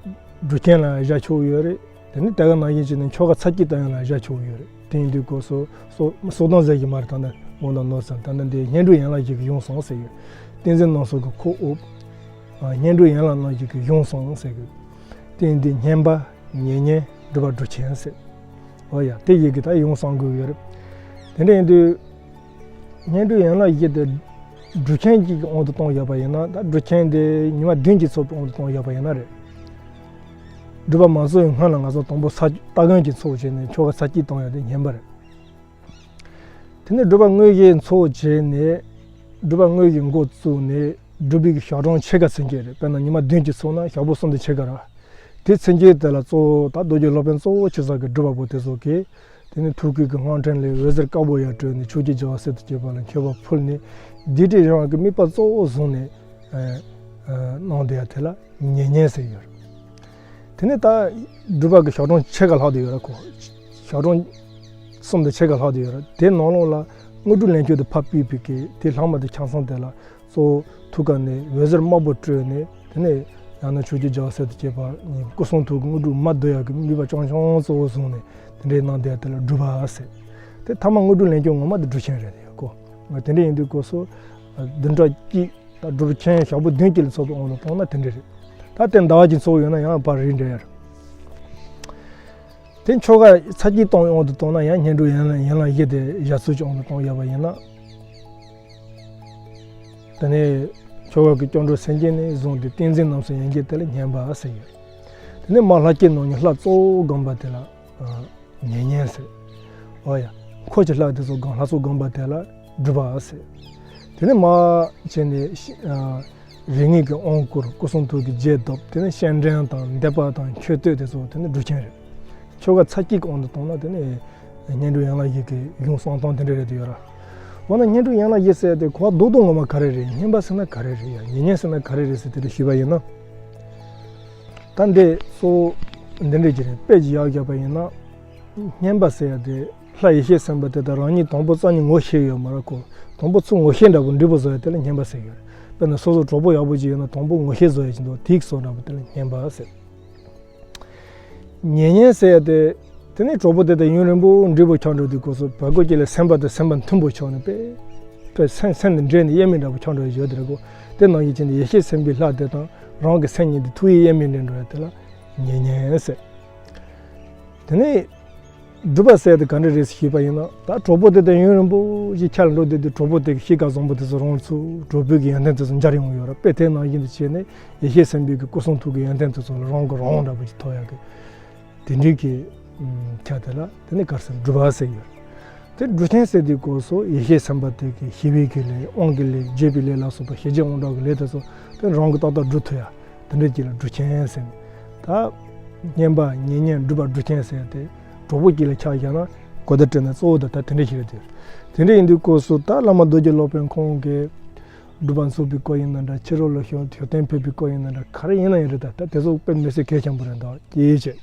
སྒྲུབ་ཆེན་ལ་བཞག་ཆོག་ཡོད་རེད། དེ་ནི་དེ་ག་ནང་བཞིན་བྱས་ནས་ཆོ་ག་ཚར་གཅིག་བཏང་ཡ་ལ་བཞག་ཆོག་ཡོད་རེད། དེ་ཡིན་དུས་སྐོར་སོ་སོ་སྲོག་དང་ཟིལ་གྱིས་མ་རེད། ད་ནི་དབང་དང་ནོར་ཟིན་ད་ནི་འདི་བསྙེན་སྒྲུབ་ཡན་ལག་བཞི་གི་གཞུང་བསྲང་ཟེར་ཡོད། ཏིང་འཛིན་རྣམ་གསུམ་གྱི་ཁོག་འོག་བསྙེན་སྒྲུབ་ཡན་ལག་རྣམ་བཞི་གི་གཞུང་བསྲང་ཟེར་གི། དེ་ཡིན་དུས་བསྙེན་པ་ཉེ་བསྙེན་སྒྲུབ་པ་སྒྲུབ་ཆེན་ཟེར། འོ་ཡ་དེ་ཡི་གི་ད་གཞུང་བསྲང་དགོས་ཡོད་རེད། དེ་འདྲ་ཡིན་དུས་བསྙེན་སྒྲུབ་ཡན་ལག་བཞི་དེ་སྒྲུབ་ཆེན་གཅིག་གི་དབང་དུ་བཏང་ཡོད་པ་ཡིན་ན་ད་སྒྲུབ་ཆེན་དེ་ཉི་མ་བདུན་གྱི་ཚོགས་པའི་དབང་དུ་བཏང་ཡོད་པ་ཡིན་ན་རེད། སྒྲུབ་པ་མ་ཚོགས་པའི་སྔོན་ལ་ང་ཚོ་དང་པོ་ས་སྟ་གོན་གྱི་ཚོགས་བྱས་ནས་ཆོ་ག་ཚར་གཅིག་བཏང་ཡོད་དེ་བསྙེན་པ་རེད། དེ་ནས་སྒྲུབ་པ་དངོས་གཞི་ཚོགས་བྱས་ནས་སྒྲུབ་པ་དངོས་གཞི་འགོ་བཙུགས་ནས་སྒྲུབ་པའི་ཞག་གྲངས་ཕྱེད་ཀ་ཚུན་ཆད་རེད། དཔེར་ན་ཉི་མ་བདུན་གྱི་ཚོགས་ན་ཞག་པོ་གསུམ་དུ་ཕྱེད་ཀ་ར། དེ་ཚུན་ཆད་དེ་ལ་གཙོ་བོ་ད་རྡོ་རྗེ་སློབ་དཔོན་གཙོ་བོ་ཆེ་ས་གི་སྒྲུབ་པ་པོ་དེ་ཚོ་གིས་དེ་ནས་ཐུགས་ཀྱི་སྔགས་ཕྲེང་ལས་འོད་ཟེར་དཀར་པོ་ཡར་སྤྲོས་ནས་ཆོས་ཀྱི་རྒྱལ་བ་སྲས་དང་བཅས་པ་ལ་མཆོད་པ་ཕུལ་ནས་བདུད་བཞི་གི་དམིགས་པ་གཙོ་བོ་བཟུང་ནས་གནང་བསྡད་ཡ་དེ་ལ་ཉེ་བསྙེན་ཟེར་ཡོད་རེད། དེ་ནས་ད་སྒྲུབ་པ་གི་ཞག་གྲངས་ཕྱེད་ཀ་ལྷག་བསྡད་ཡོད་ར་ཁོ། ཞག་གྲངས་གསུམ་དང་ཕྱེད་ཀ་ལྷག་བསྡད་ཡོད་ར། དེ་ནང་ལོགས་ལ་དངོས་གྲུབ་ལེན་རྒྱུ་དེ་ཕར་ཕུད་པའི་གི་དེ་ལྷག་མ་དེ་ཆ་ཚང་དེ་ལ་གཙོ་བོ་ཐུགས་ཀ་ནས་འོད་ཟེར་དམར་པོ་སྤྲོས་ནས་དེ་ནས་ཡང་ན་ཆོས་ཀྱི་རྒྱལ་བ་སྲས་དང་བཅས་པ་གཉིས་སྐུ་གསུང་ཐུགས་ཀྱི་དངོས་གྲུབ་མ་བསྡུ་ཡག་གི་དམིགས་པ་རྐྱང་རྐྱང་གཙོ་བོ་བཟུང་ནས་དེ་འདྲའི་གནང་བསྡད་ཡ་དེ་ལ་སྒྲུབ་པ་ཟེར། དེ་ཐ་མ་དངོས་གྲུབ་ལེན་རྒྱུ་ངོ་མ་དེ་སྒྲུབ་ཆེན་རེད་ཡ་ཁོ། དེ་འདྲ་ཡིན་དུས་སྐབས་སུ་བདུན་ཕྲག་གཅིག་ད་སྒྲུབ་ཆེན་ཞག་པོ་བདུན་གྱི་ལ་ཚོགས་པའི་དབང་དུ་བཏང་ན་དེ་འདྲ་རེད། ད་དེ་ཟླ་བ་གཅིག་ཚོགས་ཡོད་ན་ཡང་ཕར་རིགས་འགྲེ་ཡ་རེད། དེ་ཆོ་ག་ཚར་གཅིག་བཏང་བའི་དབང་དུ་བཏང་ན་ཡང་བསྙེན་སྒྲུབ་ཡན་ལ་ཡན་ལག་བཞི་དེ་ཞག་ཚོད་ཀྱི་དབང་དུ་བཏང་ཡོད་པ་ཡིན་ན། དེ་ནས་ཆོ་ག་གི་སྐྱབས་འགྲོ་སེམས་བསྐྱེད་ནས་བཟུང་སྟེ་ཏིང་འཛིན་རྣམ་གསུམ་ཡན་གྱི་དེ་ལ་བསྙེན་པ་ཟེར་ཡོད། དེ་ དེ་ནས་མར་ལྷ་བསྐྱེད་གནང་མཁན་ལྷ་གཙོ་བོ་སྒོམ་པ་དེ་ལ་ཉེ་བསྙེན་ཟེར། འོ་ཡ། འཁོར་གྱི་ལྷ་དེ་ཚོ་སྒོམ་ལྷ་གཙོ་སྒོམ་པ་དེ་ལ་སྒྲུབ་པ་ཟེར། དེ་ནས་མར་བྱས་ནས་རིགས་ལྔའི་དབང་བསྐུར། སྐུ་གསུང་ཐུགས་ཀྱི་རྒྱས་བསྡུ། དེ་ནས་སྤྱན་འདྲེན་དང་བཟླས་པ་དང་མཆོད་བསྟོད་དེ་ཚོ་དེ་ནི་སྒྲུབ་ཆེན་རེད། ཆོ་ག་ཚར་གཅིག་གི་དབང་དུ་བཏང་ན་དེ་ནི་སྙན་སྒྲོན་ཡན་ལག་བཞི་གི་གཞུང་གསང་སྟངས་དེ་འདྲ་རེད་དེ་ཡོད་ར། འོ་ན་སྙན་སྒྲོན་ཡན་ལག་བཞི་ཟེར་དེ་གོ་བ་རྡོག་རྡོག་ངོ་མ་ག་རེ་རེད། བསྙེན་པ་ཟེར་ན་ག་རེ་རེད་ཡ། ཉེ་བསྙེན་ཟེར་ན་ག་རེ་རེད་ཟེར་དེ་འདྲ་ཞུས་པ་ཡིན་ན། ད་འདི་གཙོ་བོ་འདི་འདྲ་ཅིག་རེད། དཔེ་ཅིག་ཡག་བརྒྱབ་པ་ཡིན་ན། བསྙེན་པ་ཟེར་ཡ་དེ་ལྷ་ཡེ་ཤེས་སེམས་དཔའ་དེ་དག་རང་ཉིད་དང་པོ་རྩ་ནས་ངོ་ཤེས་ཡོད་མ་རེད་ཁོ། དང་པོ་ཚུར་ངོ་ཤེས་འདྲ་པོ་འབྲས་བུ་བཟོ་ཡ་དེ་ལ་བསྙེན་པ་ཟེར་གྱི་རེད། དཔེར་ན་སོ་སོ་གྲོགས་པོ་ཡག་པོ་ཅིག་ཡོད་ན་དང་པོ་ངོ་ཤེས་བཟོ་ཡ་ཅིག་འདུག་དེའི་བཟོ་འདྲ་པོ་དེ་ལ་བསྙེན་པ་ཟེར། ཉེ་བསྙེན་ཟེར་ཡ་དེ། དེ་ནས་གྲོགས་པོ་དེ་དང་ཡུན་རིང་པོ་འབྲས་བུ་ཆགས་འགྲོ་དུས་སྐབས་སུ་བར་སྐོར་གྱི་ལ་སེམས་པ་དང་སེམས་པ་མཐུན་པོ་ཆགས་ནས་དཔེ། དཔེ་སེམས་སེམས་དང་འདྲེས་ནས་དབྱེར་མེད་འདྲ་པོ་ཆགས་འགྲོ་ཡ་ཡོད་དེ་རེད་གོ། དེ་ནང་བཞིན་བྱས་ནས་ཡེ་ཤེས་སེམས་དཔའི་ལྷ་དེ་དང་རང་གི་སེམས་གཉིས་དེ་ཐུགས་ཡིད་དབྱེར་མེད་འདྲེས་འགྲོ་ཡ་དེ་ལ་ཉེ་བསྙེན་ཟེར། དེ་ནས་སྒྲུབ་པ་ཟེར་དེ་ག་འདྲ་རེད་ཞུས་པ་ཡིན་ན། ད་གྲོགས་པོ་དེ་དང་ཡུན་རིང་པོ་ཞིག་ཆ་ལ་འགྲོ་བསྡད་དུས་གྲོགས་པོ་དེ་གི་གཤིས་ཀ་བཟང་པོ་དེ་ཚོ་རང་ཚུར་གྲོགས་པོའི་གི་ཡོན་ཏན་དེ་ཚོ་འབྱར་ཡོང་གི་ཡོད་རེད། དཔེ་དེ་ནང་བཞིན་དུ་བྱས་ནས་ཡེ་ཤེས་སེམས་དཔའི་གི་སྐུ་གསུང་ཐུགས་ཀྱི་ཡོན་ཏན་དེ་ཚོ་ལ་རང་གི་རང་དབང་འདྲ་པོ་ཞིག་ཐོབ་ཡག་གི་དེ་འདྲའི་གི་ཆ་དེ་ལ་དེ་ནི་ག་རེ་ཟེར་སྒྲུབ་པ་ཟེར་ཡོད་རེད། དེ་སྒྲུབ་ཆེན་ཟེར་དུས་སྐབས་སུ་ཡེ་ཤེས་སེམས་དཔའ་དེ་གི་ཞི་བའི་གི་ལས། དབང་གི་ལས། རྒྱས་པའི་ལས་ལ་སོགས་པ་ཞི་བྱེད་དབང་དྲག་གི་ལས་དེ་ཚོ་དེ་རང་གི་ཏག་ཏག་སྒྲུབ་ཐུབ་ཡ། དེ་འདྲ་ཅིག་ལ་སྒྲུབ་ཆེན་ཟེར་ནས། ད་བསྙེན་པ་ཉེ་བསྙེན་སྒྲུབ་པ་སྒྲུབ་ཆེན་ཟེར་ཏེ་གྲོགས་པོ་གཅིག་ལ་ཆ་བཞག་ན་གོ་བརྡ་སྤྲད་ན་གཙོ་བོ་ད་ད་དེ་འདྲ་ཞིག་རེད་དེ། དེ་འདྲ་ཡིན་དུས་སྐབས་སུ་ད་བླ་མ་རྡོ་རྗེ་སློབ་དཔོན་ཁོང་གིས་སྒྲུབ་པ་འཚོགས་པའི་སྐོར་ཡིན་ན་འདྲ། ཕྱི་རོལ་ལ་ཞོགས་ཞོགས་ཐེག་པའི་སྐོར་ཡིན་ན་འདྲ། ག་རེ་ཡིན་ན་ཡང་རེད། ད་ད་དེ་ཚོ་དཔེ་མི་སྲིད་གལ་ཆེན་པོ་རེད་འདུག་ཅེས་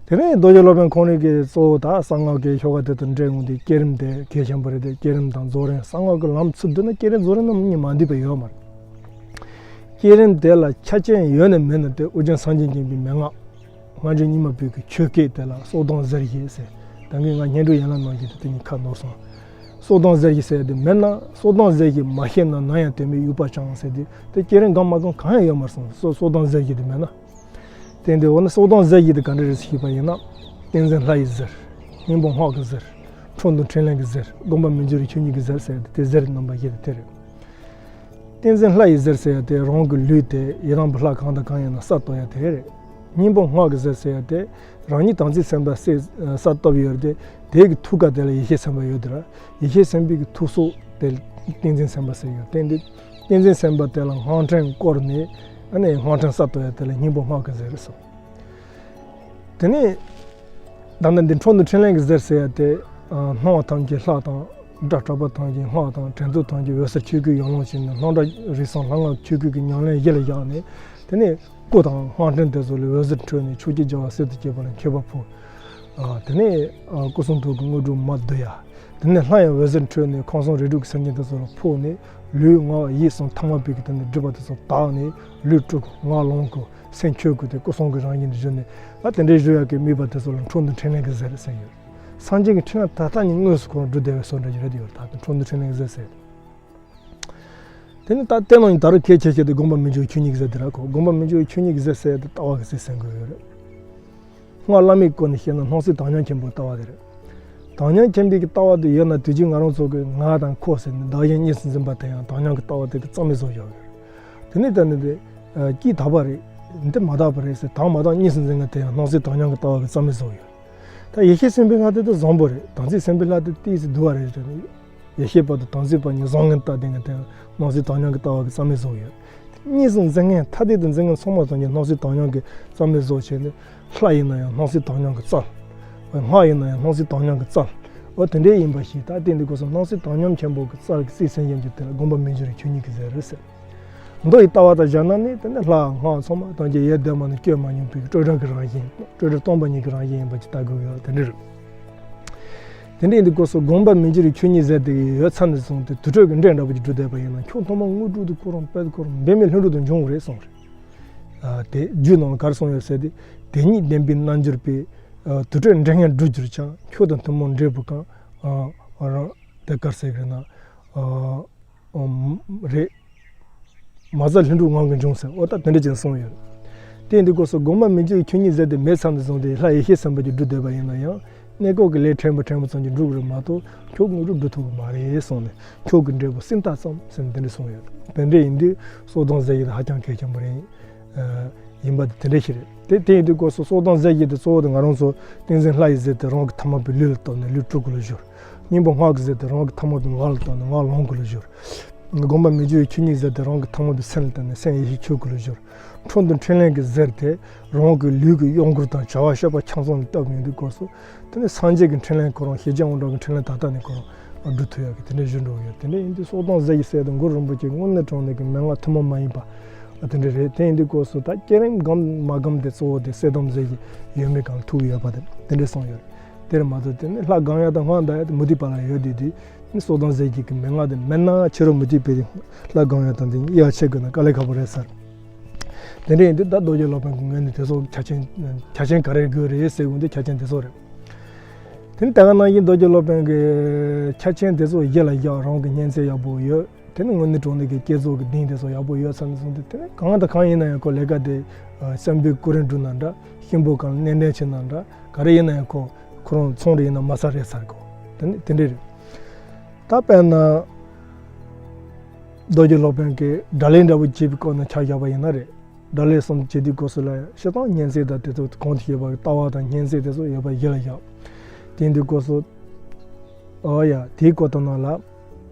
བྱས། དེ་ནས་རྡོ་རྗེ་སློབ་དཔོན་ཁོང་རང་གིས་གཙོ་བོ་ད་གསང་སྔགས་ཀྱི་ཆོ་ག་དེ་དང་འབྲེལ་འོང་དུས་བསྐྱེད་རིམ་དེ་གལ་ཆེན་པོ་རེད་དེ། བསྐྱེད་རིམ་དང་རྫོགས་རིམ། གསང་སྔགས་ཀྱི་ལམ་ཚུར་བསྡུ་ན་བསྐྱེད་རིམ་རྫོགས་རིམ་རྣམས་གཉིས་མ་འདུས་པ་ཡོད་མ་རེད། བསྐྱེད་རིམ་དེ་ལ་ཆ་རྐྱེན་ཡོད་ན་མེད་ན་དེ་ཨོ་རྒྱན་སངས་རྒྱས་མཁྱེན་པའི་མན་ངག་སྔ་འགྱུར་རྙིང་མ་པོའི་གི་ཆོས་སྐད་དེ་ལ་སྲོག་དང་ཟེར་བཞིན་ཟེར། ད་གིན་ང་སྙན་སྒྲོན་ཡན་ལག་ནང་བཞིན་དུ་དེ་གཉིས་ཁ་ནོར་སོང་། སྲོག་དང་ཟེར་བཞིན་ཟེར་དེ་མེད་ན། སྲོག་དང་ཟེར་བཞིན་མ་ཤེས་ན་ནམ་ཡང་དོན་མེད་དབྱུག་པ་འཆང་ཟེར་དུས་དེ་བསྐྱེད་རིམ་གང་མ་གང་གང་ཡང་ཡོད་མ་རེད་སོང་། སྲོག་སྲོག་དང་ཟེར་བཞིན་དེ་མེད་ན། དེ་འདི་འོ་ན་སྲོག་དང་ཟེར་བཞིན་དེ་ག་འདྲ་རེད་ཞུས་པ་ཡིན་ན། ཏིང་འཛིན་ལྷ་ཡི་ཟེར། སྙིང་པོ་སྔགས་ཀྱི་ཟེར། འཕྲོ་འདུ་འཕྲིན་ལས་ཀྱི་ཟེར། སྒོམ་པ་མི་འགྱུར་བའི་ཆོས་ཉིད་ཀྱི་ཟེར་ཟེར་དེ་ཟེར་རྣམ་པ་བཞི་དེ་དེ་རེད། ཏིང་འཛིན་ལྷ་ཡི་ཟེར་ཟེར་ཡ་དེ་རང་གི་ལུས་དེ་ཡི་དམ་པའི་ལྷ་གང་དང་གང་ཡིན་ན་ས་གཏོད་ཡ་དེ་རེད། སྙིང་པོ་སྔགས་ཀྱི་ཟེར་ཟེར་ཡ་དེ་རང་ཉིད་དམ་ཚིག་སེམས་དཔའ་སེ་ས་གཏོད་ཡོད་དེ། དེ་གི་ཐུགས་ཀ་དེ་ལ་ཡེ་ཤེས་སེམས་དཔའ་ཡོད་དེ་ར། ཡེ་ཤེས་སེམས་དཔའི་གི་ཐུགས་སྲོག་དེ་ཏིང་འཛིན་སེམས་དཔའ་ཟེར་ཡོད་དེ། འདི་ཏིང་འཛིན་སེམས་དཔའ་དེ་ལ་སྔགས་ཕྲེང་བསྐོར་ནས་ཨ་ནི་སྔགས་ཕྲེང་ས་གཏོད་ཡ་དེ་ལ་སྙིང་པོ་སྔགས་ཀྱི་ཟེར་གསུངས། དེ་ནས་ད་ལྟ་འདི་འཕྲོ་འདུ་འཕྲིན་ལས་ཀྱི་ཟེར་ཟེར་ཡ་དེ། སྣང་བ་ཐམས་ཅད་ལྷ་དང་། སྒྲ་གྲགས་པ་ཐམས་ཅད་སྔགས་དང་། དྲན་རྟོག་ཐམས་ཅད་འོད་གསལ་ཆོས་སྐུའི་ཡང་ལོངས་བྱས་ནས་སྣང་གྲགས་རིག་གསུམ་ལྷ་སྔགས་ཆོས་སྐུ་གི་ཉམས་ལེན་གཞི་ལ་བཞག་ནས། དེ་ནས་སྐུ་དང་སྔགས་ཕྲེང་དེ་ཚོ་ལས་འོད་ཟེར་འཕྲོས་ནས་ཕྱོགས་བཅུའི་རྒྱལ་བ་སྲས་དང་བཅས་པ་ལ་མཆོད་པ་ཕུལ། དེ་ནས་སྐུ་གསུང་ཐུགས་ཀྱི་དངོས་གྲུབ་མར་བསྡུ་ཡ། དེ་ནས་སླར་ཡང་འོད་ཟེར་འཕྲོས་ནས་ཁམས་གསུམ་རིགས་དྲུག་གི་སེམས་ཅན་དེ་ཚོ་ལ་ཕོག་ནས་ལུས་ངག་ཡིད་གསུམ་ཐ་མལ་པའི་གི་དེ་ནས་སྒྲིབ་པ་དེ་ཚོ་དག་ནས་ལུས་དཀྲུགས། ངག་ལོངས་སྐུ། སེམས་ཆོས་སྐུ་དེ་སྐུ་གསུང་གི་རང་བཞིན་དུ་བཞུགས་ནས། ཨ་དེ་འདྲའི་བཞུགས་ཡག་གི་དམིགས་པ་དེ་ཚོ་ལ་འཕྲོ་འདུ་འཕྲིན་ལས་ཀྱི་ཟེར་ཟེར་ཡོད། སངས་རྒྱས་ཀྱི་འཕྲིན་ལས་ད་ལྟ་ཉིད་དངོས་སུ་ཁོ་རང་སྒྲུབ་བསྡད་པའི་བཟོ་འདྲ་ཞིག་རེད་ཡོད། ད་དེ་འཕྲོ་འདུ་འཕྲིན་ལས་ཀྱི་ཟེར་ཟེར། དེ་ནི་ད་ལྟའི་ནང་ད་རུང་གལ་ཆེ་ཤོས་དེ་སྒོམ་པ་མི་འགྱུར་བའི་ཆོས་ཉིད་ཀྱི་ཟེར་དེ་ར་ཁོ། སྒོམ་པ་མི་འགྱུར་བའི་ཆོས་ཉིད་ཀྱི་ཟེར་ཟེར་དེ་ལྟ་བ་གི་ཟེར་ཟེར་དགོས་ཡོད་རེད། སྔགས་བླ་མེད་སྐོར་ནས་བཤད་ན་སྣང་སྲིད་དྭངས་སྙོམས་ཆེན་པོའི་ལྟ་བ་དེ་རེད། དྭངས་སྙོམས་ཆེན་པོའི་ལྟ་བ་དེ་ཡོད་ན་དུས་རྒྱུན་ང་རང་ཚོ་གི་ང་དང་ཁོ་ཟེར་ནས་བདག་གཞན་གཉིས་སུ་འཛིན་པ་དེ་ཡང་དྭངས་སྙོམས་ཀྱི་ལྟ་བ་དེ་གི་རྩ་མེད་བཟོ་བཞག་ཡོད་རེད། དེ་ནས་ད་ནི་དེ་སྐྱིད་དག་པ་རེད། འདི་མ་དག་པ་རེད་ཟེར་དང་མ་དང་གཉིས་སུ་འཛིན་མཁན་དེ་ཡང་སྣང་སྲིད་དྭངས་སྙོམས་ཀྱི་ལྟ་བ་གི་རྩ་མེད་བཟོ་ཡོད། ད་ཡེ་ཤེས་སེམས་དཔའི་སྔགས་དེ་ད་བཟང་པོ་རེད། དམ་ཚིག་སེམས་དཔའི་ལྷ་དེ་ཏིས་སི་དུ་བ་རེད་ཟེར་ནས། ཡེ་ཤེས་པ་དང་དམ་ཚིག་པ་གཉིས་བཟང་ངན་བལྟ་བསྡད་མཁན་དེ་ཡང་སྣང་སྲིད་དྭངས་སྙོམས་ཀྱི་ལྟ་བ་གི་རྩ་མེད་བཟོ་ཡོད། གཉིས་སུ་འཛིན་མཁན་ཐ་དད་དུ་འཛིན་མཁན་ཚང་མ་ཚང་གི་སྣང་སྲིད་དྭངས་སྙོམས་ཀྱི་རྩ་མེད་བཟོ་བྱས་ནས། ལྷ་ཡིན་ན་ཡང་སྣང་སྲིད་དྭངས་སྙོམས་ཀྱི་རྩལ། སྔགས་ཡིན་ན་ཡང་སྣང་སྲིད་དྭངས་སྙོམས་ཀྱི་རྩལ། འོ་དེ་འདྲའི་ཡིན་པ་ཞིག་ད་ལྟའི་འདི་སྐབས་སུ་སྣང་སྲིད་དྭངས་སྙོམས་ཆེན་པོ་གི་རྩལ་གྱིས་རྩིས་ཟིན་བཞིན་གྱི་དེ་ལ་སྒོམ་པ་མི་འགྱུར་བའི་ཆོས་ཉིད་ཀྱི་ཟེར་རེད་ཟེར། མདོ་ཡི་ལྟ་བ་དང་སྦྱར་ན་ནི་དེ་ནི་ལྷ་སྔགས་ཚང་མ་ཐམས་ཅད་ཡེ་གདོད་མ་ནས་བསྐྱོད་མ་མྱོང་བའི་སྤྲོས་བྲལ་གྱི་རང་བཞིན། སྤྲོས་བྲལ་སྟོང་པ་ཉིད་ཀྱི་རང་བཞིན་ཡིན་པ་ཅིག་ལྟ་དགོས་ཡོད། དེ་འདྲ་རེད། དེ་འདྲ་ཡིན་དུས་སྐབས་སུ་སྒོམ་པ་མི་འགྱུར་བའི་ཆོས་ཉིད་ཟེར་དེ་ཡོད་ཚར་ནས་བཟུང་སྟེ་དུར་ཁྲོད་ཀྱི་འདྲེ་འདྲ་པོ་ཅིག་སྒྲུབ་བསྡད་པ་ཡིན་ན་ཁྱོད་ཐོག་མར་དངོས་གྲུབ་དེ་ཁོ་རང་དཔལ་དེ་ཁོ་རང་འབད་མེད་ལྷུན་གྲུབ་དུ་འབྱུང་བ་རེད་གསུངས་རེད། ཨ་དེ་རྒྱུད་ནང་ལ་ག་རེ་གསུངས་ཡོད་ཟེར་ཏེ། དེ་ཉིད་བདེན་པའི་རྣལ་འབྱོར་པས། ཨ་དུར་ཁྲོད་འདྲེ་ངན་སྒྲོལ་གྱུར་ཀྱང་། ཁྱོད་དང་ཐུན་མོང་འབྲས་བུ་གང་། ཨ་རང་དེ་ག་རེ་ཟེར་གི་རེད་ན། ཨ། ཨོམ། རེད། མ་རྩ་ལྷུན་གྲུབ་ངང་གིས་འབྱུང་ཟེར། འོ་ད་དེ་འདྲ་ཅིག་གསུངས་ཡོད། དེ་ཡིན་དུས་སྐབས་སུ་སྒོམ་པ་མི་འགྱུར་བའི་ཆོས་ཉིད་ཟེར་དེ་མེད་ཚར་ནས་བཟུང་སྟེ་ལྷ་ཡེ་ཤེས་སེམས་དཔའ་ཅིག་སྒྲུབ་བསྡད་པ་ཡིན་ན་ཡང་གནས་སྐབས་ཀྱི་ལས་ཕྲན་བུ་ཕྲན་བུ་ཙམ་གྱིས་འགྲུབ་ཀྱི་རེད་མ་གཏོགས་ཁྱོད་དངོས་གྲུབ་སྒྲུབ་ཐུབ་ཀྱི་མ་རེད་གསུངས་ནས་ཁྱོད་ཀྱི་འབྲས་བུ་སྲིད་མཐའ་ཙམ་ཟེར་ནས་དེ་འདྲ་གསུངས་ཡོད། དེ་འདྲ་ཡིན་དུས་སྲོག་དང་ཟེར་གྱི་དེ་ཧ་ཅང་གལ་ཆེན་པོ་རེད། ཨ། ཡིན་པ་དེ་དེ་འདྲ་ཞིག་རེད། དེ་དེ་ཡིན་དུས་སྐབས་སུ་སྲོག་དང་ཟས་ཀྱི་དེ་གཙོ་བོ་དེ་ང་རང་ཚོ་ཏིང་འཛིན་ལྷ་ཡི་ཟས་དེ་རང་གི་ཐ་མལ་པའི་ལུས་ལ་གཏོགས་ནས་ལུས་སྤྲུལ་སྐུ་ལ་སྦྱོར། སྙིང་པོ་སྔགས་ཀྱི་ཟས་དེ་རང་གི་ཐ་མལ་པའི་ངག་ལ་གཏོགས་ནས་ངག་ལོངས་སྐུ་ལ་སྦྱོར། སྒོམ་པ་མི་འགྱུར་བའི་ཆོས་ཉིད་ཟས་དེ་རང་གི་ཐ་མལ་པའི་སེམས་ལ་བཏང་ནས་སེམས་ཡེ་ཤེས་ཆོས་སྐུ་ལ་སྦྱོར། འཕྲོ་འདུ་འཕྲིན་ལས་ཀྱི་ཟས་དེ་རང་གི་ལུས་ཀྱི་གཡོ་འགུལ་དང་བྱ་བ་སྤྱོད་པ་ཆ་ཚང་ལ་བཏབ་ཡོང་དུས་སྐབས་སུ། དེ་ནས་སངས་རྒྱས་ཀྱི་འཕྲིན་ལས་ཁོ་རང་ཞེས་བྱ་དབང་དྲག་གི་འཕྲིན་ལས་ད་ལྟ་ནས་ཁོ་རང་སྒྲུབ་ཐུབ་ཡག་གི་དེ་འདྲའི་གཞི་འགྲོ་གི་ཡོད། དེ་འདྲ་ཡིན་དུས་སྲོག་དང་ཟས་ཀྱི་ཟས་དང་གུ་རུ་རིན་པོ་ཆེ་དངོས་གནས་དྲང་གནས་ཀྱི་མན་ངག་ཐུན་མོང་མ་ཡིན་པ་དེ་འདྲ་རེད། དེ་ཡིན་དུས་སྐབས་སུ་ད་བསྐྱེད་རིམ་སྒོམ་མ་སྒོམ་དེ་གཙོ་བོ་དེ་སྲོག་དང་ཟས་ཀྱི་ཡོད་མེད་སྒང་ལ་ཐུག་ཡོད་པ་དེ་དེ་འདྲ་གསུངས་ཡོད་རེད། དེར་མ་གཏོགས་དེ་ནི་ལྷ་སྒོམ་ཡག་དང་སྔགས་བཟླ་ཡག་དེ་མུ་སྟེགས་པ་ལ་ཡོད་དེ་དུས་ནི་སྲོག་དང་ཟས་ཀྱི་གི་མན་ངག་དེ་མེད་ན་ཕྱི་རོལ་མུ་སྟེགས་པའི་ལྷ་སྒོམ་ཡག་དང་དེ་གཉིས་དབྱེ་བ་ཕྱེ་དགོས་ན་དཀའ་ལས་ཁག་པོ་རེད་ཟེར། དེ་འདྲ་ཡིན་དུས་ད་རྡོ་རྗེ་སློབ་དཔོན་གྱི་ངོས་ནས་དེ་ཚོ་ཆ་རྐྱེན་ཆ་རྐྱེན་ག་རེ་དགོས་རེད་ཟེར་གོ་དུས་ཆ་རྐྱེན་དེ་ཚོ་རེད། དེ་ནི་ད་ག་ནང་བཞིན་རྡོ་རྗེ་སློབ་དཔོན་གྱི་ཆ་རྐྱེན་དེ་ཚོ་གཞི་ལ་བཞག་རང་གི་སྙན་ཚིག་ཡག་པོ་ཡོད། དེ་ནི་དངོས་གནས་དྲང་གནས་ཀྱི་བསྐྱེད་རྫོགས་ཀྱི་གདེང་དེ་ཚོ་ཡག་པོ་ཡོད་ཚར་ནས་བཟུང་སྟེ། དེ་ནི་གང་དང་གང་ཡིན་ན་ཡང་ཁོ་ལས་ཀ་དེ་བསམ་པའི་སྐུ་རིམ་སྒྲུབ་ན་འདྲ། གཤིན་པོ་གང་ལ་སྣེ་འདྲེན་བྱེད་ན་འདྲ། ག་རེ་ཡིན་ན་ཡང་ཁོ་ཁོ་རང་ཚོང་རེ་ཡིན་ན་མ་ཚར་རེད་ཟེར་གོ། དེ་ནི་དེ་འདྲ་རེད། ད་དཔེར་ན། རྡོ་རྗེ་སློབ་དཔོན་གྱིས་སྒྲ་ལས་འདྲ་བོ་བྱེད་པའི་སྐོར་ནས་ཆ་བཞག་པ་ཡིན་ན་རེད། སྒྲ་ལས་གསུམ་བྱེད་དུས་སྐབས་སུ་ལ་སྤྱིར་བཏང་སྙན་ཚིག་དང་དེ་ཚོ་གོང་དུ་བཤད་པ་གི་ལྟ་བ་དང་སྙན་ཚིག་དེ་ཚོ་ཡོད་པ་གཞི་ལ་བཞག་དེ་ཡིན་དུས་སྐབས་སུ། ཨོ་ཡ། དེའི་སྐོར་དང་ནང་ལ།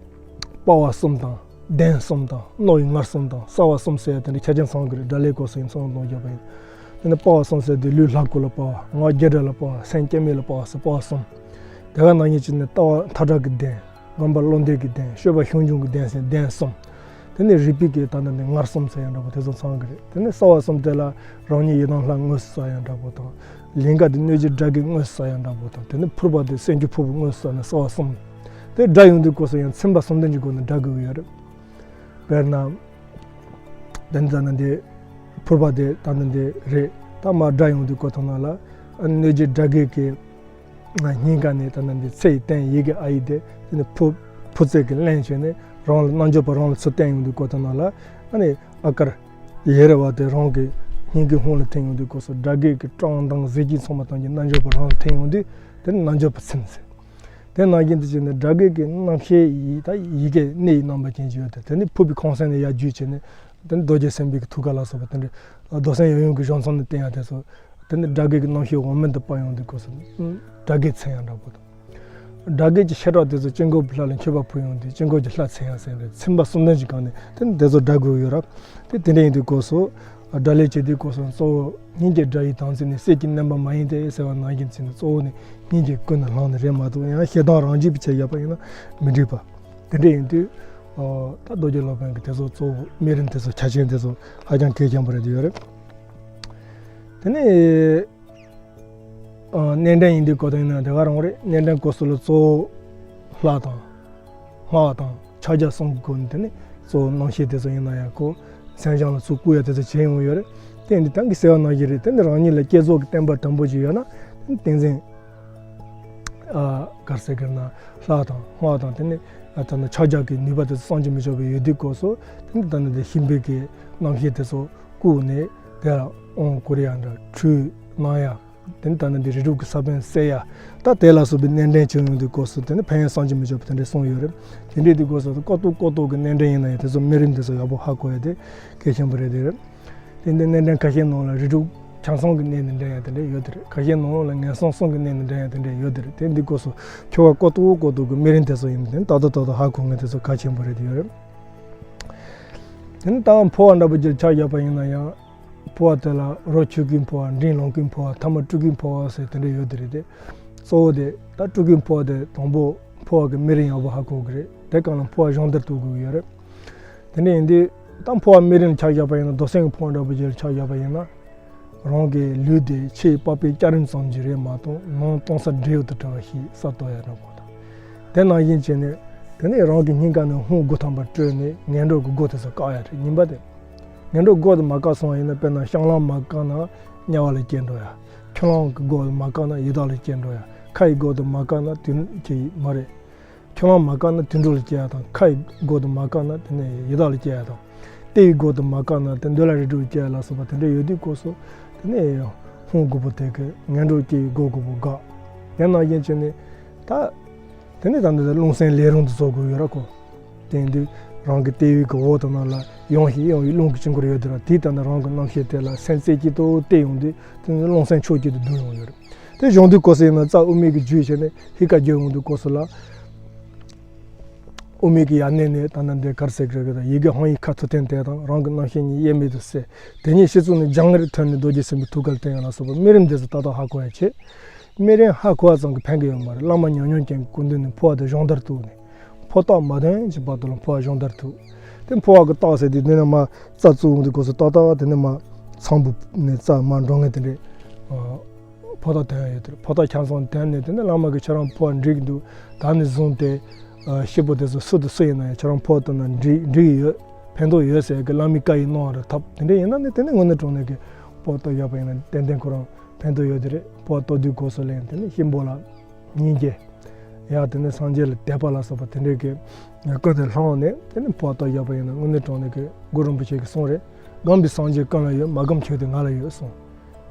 དཔའ་བ་གསུམ་དང་། ལྡན་གསུམ་དང་། རྣོ་བའི་ངར་གསུམ་དང་། གསལ་བ་གསུམ་ཟེར་ཡ་དེ་འདྲའི་ཆ་རྐྱེན་ཚང་གི་རེད། སྒྲ་ལས་སྐབས་སུ་ཡིན་ཚང་ལོང་བརྒྱབ་པ་ཡིན། དེ་ནི་དཔའ་བ་གསུམ་ཟེར་དུས་ལུས་ལྷ་སྐུ་ལ་དཔའ་བ། ངག་རྒྱུད་གྲྭ་ལ་དཔའ་བ། སེམས་སྐྱེ་མེད་ལ་དཔའ་བ་ཟེར་དཔའ་བ་གསུམ། དེ་ག་ནང་བཞིན་བྱས་ནས་ལྟ་བ་མཐའ་དག་གི་ལྡན། སྒོམ་པ་བློ་འདས་ཀྱི་ལྡན། སྤྱོད་པ་ཤིན་འབྱུང་གི་ལྡན་ཟེར་ལྡན་གསུམ། དེ་ནས་རིག་པའི་གི་ད་ནི་ངར་གསུམ་ཟེར་ཡ་འདྲ་པོ་དེ་ཚོ་ཚང་གི་རེད། དེ་ནས་གསལ་བ་གསུམ་དེ་ལ་རང་ཉིད་ཡི་དམ་ལྷ་དངོས་སུ་གསལ་ཡ་འདྲ་པོ་དང་། ལིང་ག་དེ་གནོད་བྱེད་དགྲ་བགེགས་དངོས་སུ་གསལ་ཡ་འདྲ་པོ་དང་། དེ་ནས་ཕུར་པ་དེ་སེམས་ཀྱི་ཕུར་བུ་དངོས་སུ་གསལ་ནས་གསལ་བ་གསུམ། དེ་སྒྲ་ཡོང་དུས་སྐབས་སུ་ཡང་ཚིམ་པ་གསུམ་ལྡན་གྱི་སྒོ་ནས་སྒྲ་དགོས་ཀྱི་ཡོད་རེད། དཔེར་ན། དེ་ནི་ད་ནི་འདི། ཕུར་པ་དེ་ད་ནི་འདི་རེད། ད་མར་སྒྲ་ཡོང་དུས་སྐབས་དང་ནང་ལ། ཨ་ནི་གནོད་བྱེད་དགྲ་བགེགས་ཀྱི། སྙིང་ག་ནས་ད་ནི་འདི་ཚེ་ཡི་རྟེན་ཡི་གེ་ཨ་ཡིག་དེ་དེ་ནི་ཕུ་ཕུ་ཚེ་གི་རླན་བྱས་ནས་རང་ལ་རྣལ་འབྱོར་པ་རང་ལ་ཚུར་བསྟན་ཡོང་དུས་སྐབས་དང་ནང་ལ། ཨ་ནི་ཨ་ཀར་ཡེ་རེ་བ་དེ་རང་གི་སྙིང་གའི་ཧོང་ལ་ཐིམ་ཡོང་དུས་སྐབས་སུ་དགྲ་བགེགས་ཀྱི་བཀྲག་མདངས་གཟི་བརྗིད་ཚང་མ་བཏང་གི་རྣལ་འབྱོར་པ་རང་ལ་ཐིམ་ཡོང་དུས་དེ་ནི་རྣལ་འབྱོར་པ་ཚིམ་ཟེར། དེ་ནང་བཞིན་དུ་བྱས་ནས་དགྲ་བགེགས་ཀྱི་རྣམ་ཤེས་ཡི་ད་ཡི་གེ་སྣེ་ཡི་རྣམ་པ་ཅན་ཅིག་ཡོད་དེ། དེ་ནི་ཕུར་པའི་ཁོང་གསེང་ནས་ཡར་བརྒྱུད་བྱས་ནས། དེ་ནི་རྡོ་རྗེ་སེམས་དཔའི་གི་ཐུགས་ཀ་ལ་སོགས་པ་དེ་འདྲའི་རྡོར་སེམས་ཡབ་ཡུམ་གྱི་གཞུང་ཚང་ནས་བསྟན་ཡ་དེ་ཚོ། དེ་ནི་དགྲ་བགེགས་ཀྱི་རྣམ་ཤེས་འོག་མིན་དུ་སྤར་ཡོང་དུས་སྐབས་སུ་དགྲ་བགེགས་ཚིམ་ཡ་འདྲ་པོ་དང་། དགྲ་བགེགས་ཀྱི་བྱེ་བྲག་དེ་ཚོ་དཀྱིལ་འཁོར་གྱི་ལྷ་ལ་མཆོད་པ་ཕུལ་ཡོང་དུས་དཀྱིལ་འཁོར་གྱི་ལྷ་ཚིམ་ཡ་ཟེར་ནས་ཚིམ་པ་གསུམ་ལྡན་གྱི་སྒང་ནས་དེ་ནི་དེ་ཚོ་སྒྲ་དགོས་ཡོད་རབས། དེ་དེ་འདྲ་ཡིན་དུས་སྐབས་སུ། སྒྲ་ལས་བྱེད་དུས་སྐབས་སུ་གཙོ་བོ་སྙིང་གའི་སྒྲ་ཡི་དམ་ཚིག་ནི་གསེར་གྱི་བསྣན་པ་མ་ཡིན་ཏེ་ཟེར་བ་ནང་བཞིན་བྱས་ནས་གཙོ་བོ་ནི་སྙིང་གའི་ཀུན་ནས་བསླངས་ནི་རེད་མ་གཏོགས་ཡང་ཞེ་སྡང་རང་རྒྱུད་པའི་ཆ་བཞག་པ་ཡིན་ན་མི་འགྲིག་པ། དེ་འདྲ་ཡིན་དུས། ཨོ། ད་རྡོ་རྗེ་སློབ་དཔོན་གྱི་དེ་ཚོ་གཙོ་བོ་སྨན་རིམ་དེ་ཚོ་ཆ་རྐྱེན་དེ་ཚོ་ཧ་ཅང་གལ་ཆེན་པོ་རེད་འདུག་ཡོད་རེད། དེ་ནས། ཨ། སྣེ་འདྲེན་ཡིན་དུས་སྐབས་དང་ཡིན་ན་དེ་ག་རང་རེད། སྣེ་འདྲེན་སྐབས་སུ་ལ་གཙོ་བོ་ལྷ་དང་། སྔགས་དང་ཕྱག་རྒྱ་གསུམ་གྱི་སྒོ་ནས་དེ་ནས་གཙོ་བོ་རྣམ་ཤེས་དེ་ཚོ་ཡིན་ན་ཡང་ཁོ་མཚན་བྱང་ལ་ཚུར་བཀུག་ཡ་དེ་ཚོ་བྱེད་ཡོང་ཡོད་རེད། དེ་འདི་ད་གིན་ཟེར་བ་ནང་བཞིན་རེད། དེ་ནི་རང་ཉིད་ལ་བསྐྱེད་རྫོགས་ཀྱི་བརྟན་པ་དམ་པོ་ཅིག་ཡོད་ན་ཏིང་འཛིན། ཨ། ག་རེ་ཟེར་དགོས་ན་ལྷ་དང་སྔགས་དང་དེ་ནས་ཨ་ད་ནི་ཕྱག་རྒྱ་གི་ནུས་པ་དེ་ཚོ་བསམ་གྱིས་མི་ཆོག་པའི་ཡོད་དུས་སྐབས་སུ་དེ་ནི་ད་ནི་དེ་ཤིང་པའི་གི་རྣམ་ཤེས་དེ་ཚོ་བཀུག་ནས་དེ་ལ་དབང་བསྐུར་ཡ་འདྲ་ཁྲུས་གནང་ཡ། དེ་ནི་ད་ནི་འདི་རིགས་དྲུག་གི་ས་བོན་གསལ་ཡ། ད་དེ་ལ་སོགས་པའི་སྣེ་འདྲེན་བྱུང་ཡོང་དུས་སྐབས་སུ་དེ་ནི་ཕན་ཡོན་བསམ་གྱིས་མི་ཆོག་པ་དེ་འདྲས་གསུངས་ཡོད་རེད། དེ་འདྲས་དུས་སྐབས་སུ་ཀོ་ཏོག་ཀོ་ཏོག་གི་སྣེ་འདྲེན་ཡིན་ན་ཡང་དེ་ཚོ་སྨན་རིམ་དེ་ཚོ་ཡག་པོ་ཧ་གོ་ཡ་དེ་གལ་ཆེན་པོ་རེད་དེ་རེད། དེ་འདྲའི་སྣེ་འདྲེན་ཁ་ཤས་ནང་ལ་རིགས་དྲུག་ཆང་གསུམ་གྱི་སྣེ་ནས་འདྲེན་ཡ་དེ་འདྲས་ཡོད་དེ་རེད། ཁ་ཤས་ནང་ལ་ངན་སོང་གསུམ་གྱི་སྣེ་ནས་འདྲེན་ཡ་དེ་འདྲས་ཡོད་དེ་རེད། དེ་འདི་སྐབས་སུ་ཁྱོ་ག་ཀོ་ཏོག་ཀོ་ཏོག་གི་སྨན་རིམ་དེ་ཚོ་ཡིན་ན་དེ་ནི་ཏག་ཏག་ཏག་ཏག་ཧ་གོ་མཁན་དེ་ཚོ་གལ་ཆེན་པོ་རེད་དེ་ཡོད་རེད། དེ་ནི་ད་འཕོ་བ་འདྲ་པོ་ཅིག་ཆ་བཞག་པ་ཡིན་ན་ཡང་། འཕོ་བ་དེ་ལ་རོ་ཆུ་ཀུན་འཕོ་བ། འབྲིང་ལོང་ཀུན་འཕོ་བ། ཐ་མ་སྤྲུལ་སྐུའི་འཕོ་བ་ཟེར་དེ་འདྲ་ཡོད་དེ་རེད་དེ། གཙོ་བོ་དེ་ད་སྤྲུལ་སྐུའི་འཕོ་བ་དེ་དང་པོ་འཕོ་བ་གི་སྨན་རིམ་ཡག་པོ་ཧ་གོ་གི་རེད། དེ་གང་ལ་འཕོ་བ་སྦྱོང་བརྡར་གཏོང་དགོས་ཀྱི་ཡོད་རེད། དེ་འདྲ་ཡིན་དུས་ད་འཕོ་བ་སྨན་རིམ་ཆ་བཞག་པ་ཡིན་ན་རྡོར་སེམས་ཀྱི་འཕོ་བ་འདྲ་པོ་ཅིག་ལ་ཆ་བཞག་པ་ཡིན་ན། རང་གི་ལུས་དེ་ཕྱི་ཡི་པགས་པའི་སྐྱ་རེངས་ཙམ་ཞིག་རེད་མ་གཏོགས་ནང་སྟོང་རྩ་འབྲས་བུ་དང་བྲལ་བ་ཞིག་གསར་གཏོད་ཡ་འདྲ་པོ་དང་། དེ་ནང་བཞིན་བྱས་ནས་དེ་ནས་རང་གི་སྙིང་ག་ནས་ཧཱུྃ་དགུ་ཐམ་པ་སྤྲོས་ནས་ངན་འགྲོ་གི་སྒོ་དེ་ཚོ་བཀག་ཡ་རེད། ཡིན་པ་དེ། ངན་འགྲོ་སྒོ་དེ་མ་བཀག་སོང་བ་ཡིན་ན། དཔེར་ན་བཤང་ལམ་མ་བཀག་ན་དམྱལ་བ་ལ་སྐྱེ་འགྲོ་ཡ། ཁྱོད་རང་གི་སྒོ་དེ་མ་བཀག་ན་ཡི་དྭགས་ལ་སྐྱེ་འགྲོ་ཡ། ཁ་ཡི་སྒོ་དེ་མ་བཀག་ན་དུད་ཀྱི་མ་རེད། ཁྱོད་རང་མ་བཀག་ན་དུད་འགྲོ་ལ་སྐྱེ་ཡ་དང་། ཁ་ཡི་སྒོ་དེ་མ་བཀག་ན་དེ་ནས་ཡི་དྭགས་ལ་སྐྱེ་ཡ་དང་། ལྟེ་ཡི་སྒོ་དེ་མ་བཀག་ན་དེ་འདོད་ལྷ་རིགས་དྲུག་ལ་སྐྱེ་ཡ་ལ་སོགས་པ་དེ་འདྲ་ཡོད་དུས་སྐབས་སུ་དེ་ནས་ཧཱུྃ་དགུ་པོ་དེ་གིས་ངན་འགྲོ་སྐྱེ་ཡི་སྒོ་དགུ་པོ་བཀག་དེ་ནང་བཞིན་བྱས་ནས་ད། དེ་ནས་ད་འདི་རླུང་སེམས་ལས་རུང་དུ་བཟོ་དགོས་ཡོད་ར་ཁོ། དེ་ཡིན་དུས་ རང་གི་ལྟེ་བའི་གི་འོག་དང་ནང་ལ་ཡང་ཞིག་ཡང་ཞིག་རླུང་གི་དཀྱིལ་འཁོར་ཡོད་དེ་ར། དེའི་སྟེང་ན་རང་གི་རྣམ་ཤེས་དེ་ལ་སེམས་རྩེ་གཅིག་ཏུ་གཏད་ཡོང་དུས་དེ་ནི་རླུང་སེམས་ཕྱོགས་གཅིག་ཏུ་བསྡུ་ཡོང་ཡོད་རེད། དེ་སྦྱོང་དུས་སྐབས་སུ་ཡིན་ན་རྩ་དབུ་མའི་གི་རྒྱུད་བྱས་ནས་ཧི་ཀ་རྒྱུད་ཡོང་དུས་སྐབས་སུ་ལ། དབུ་མའི་གི་ཡར་སྣེ་ནས་ད་ནི་འདི་གར་སེ་གི་རེ་གི་དང་ཡི་གེ་ཧཱུྃ་ཡིག་ཁ་ཐུག་ཐེན་དེ་དང་རང་གི་རྣམ་ཤེས་གཉིས་དབྱེར་མེད་དུ་གསལ། དེ་གཉིས་སྤྱི་གཙུག་ནས་ལྗང་གུར་ཐོན་ནས་རྡོ་རྗེ་སེམས་དཔའི་ཐུགས་ཀར་བསྟན་ཡོད་ལ་སོགས་པ་དམིགས་རིམ་དེ་ཚོ་ཏག་ཏག་ཧ་གོ་ཡ་བྱེད། དམིགས་རིམ་ཧ་གོ་བ་ཙམ་གྱིས་ཕན་གི་ཡོད་མ་རེད། བླ་མ་ཉམས་མྱོང་ཅན་གྱི་སྐུ་མདུན་ནས་འཕོ་བ་དེ་སྦྱོང་བརྡར་བཏུག་ནས། འཕོ་རྟགས་མ་ཐོན་གྱི་བར་དུ་ལ་འཕོ་བ་སྦྱོང་བརྡར་བཏུག་དེ་འཕོ་བ་གི་རྟགས་ཟེར་དུས་དེ་ནས་མར་རྩ་བཙུགས་འོང་དུས་སྐབས་སུ་ཏག་ཏག་དེ་ནས་མར་ཚངས་བུག་ནས་རྩ་མར་འགྲོ་ངེས་དེ་འདྲས། འཕོ་རྟགས་ཐོན་ཡོད་དེ་རེད། འཕོ་རྟགས་ཆ་ཚང་ཐོན་ནས་དེ་ནས་བླ་མ་གིས་ཁྱེད་རང་འཕོ་བ་འགྲིག་གི་འདུག་ད་ནས་བཟུང་སྟེ། ཨ། སྐྱེས་བུ་དེ་ཚོ་སུ་དང་སུ་ཡིན་ན་ཡང་ཁྱེད་རང་འཕོ་བ་བཏང་ན་འགྲིག་འགྲིག་གི་ཡོད། ཕན་ཐོགས་ཡོད་ཟེར་གི་བླ་མའི་བཀའ་ཡིས་གནང་བ་རེད། ཐབས་དེ་འདྲ་ཡིན་ན་ནི་དེ་ནས་དངོས་གནས་དྲང་གནས་ཀྱི་འཕོ་བ་བཏང་ཡོད་པ་ཡིན་ན་ཏན་ཏན་ཁོ་རང་ཕན་ཐོགས་ཡོད་དེ་རེད། འཕོ་བ་བཏང་དུས་སྐབས་སུ་ལ་ཡང་དེ་ནས་གཤིན་པོ་ལ་སྙིང་རྗེ། ཡང་དེ་ནས་སངས་རྒྱས་ལ་དད་པ་ལ་སོགས་པ་དེ་འདྲའི་གི་ཀུན་ནས་བསླངས་ནས་དེ་ནས་འཕོ་བ་བཏང་ཡོད་པ་ཡིན་ན་དངོས་གནས་དྲང་གནས་ཀྱི་གུ་རུ་རིན་པོ་ཆེ་གིས་གསུངས་རེད། སྒོམ་པའི་སངས་རྒྱས་ཀུན་ལ་ཡོད། མ་སྒོམ་ཁྱོད་དེ་ང་ལ་ཡོད་གསུངས།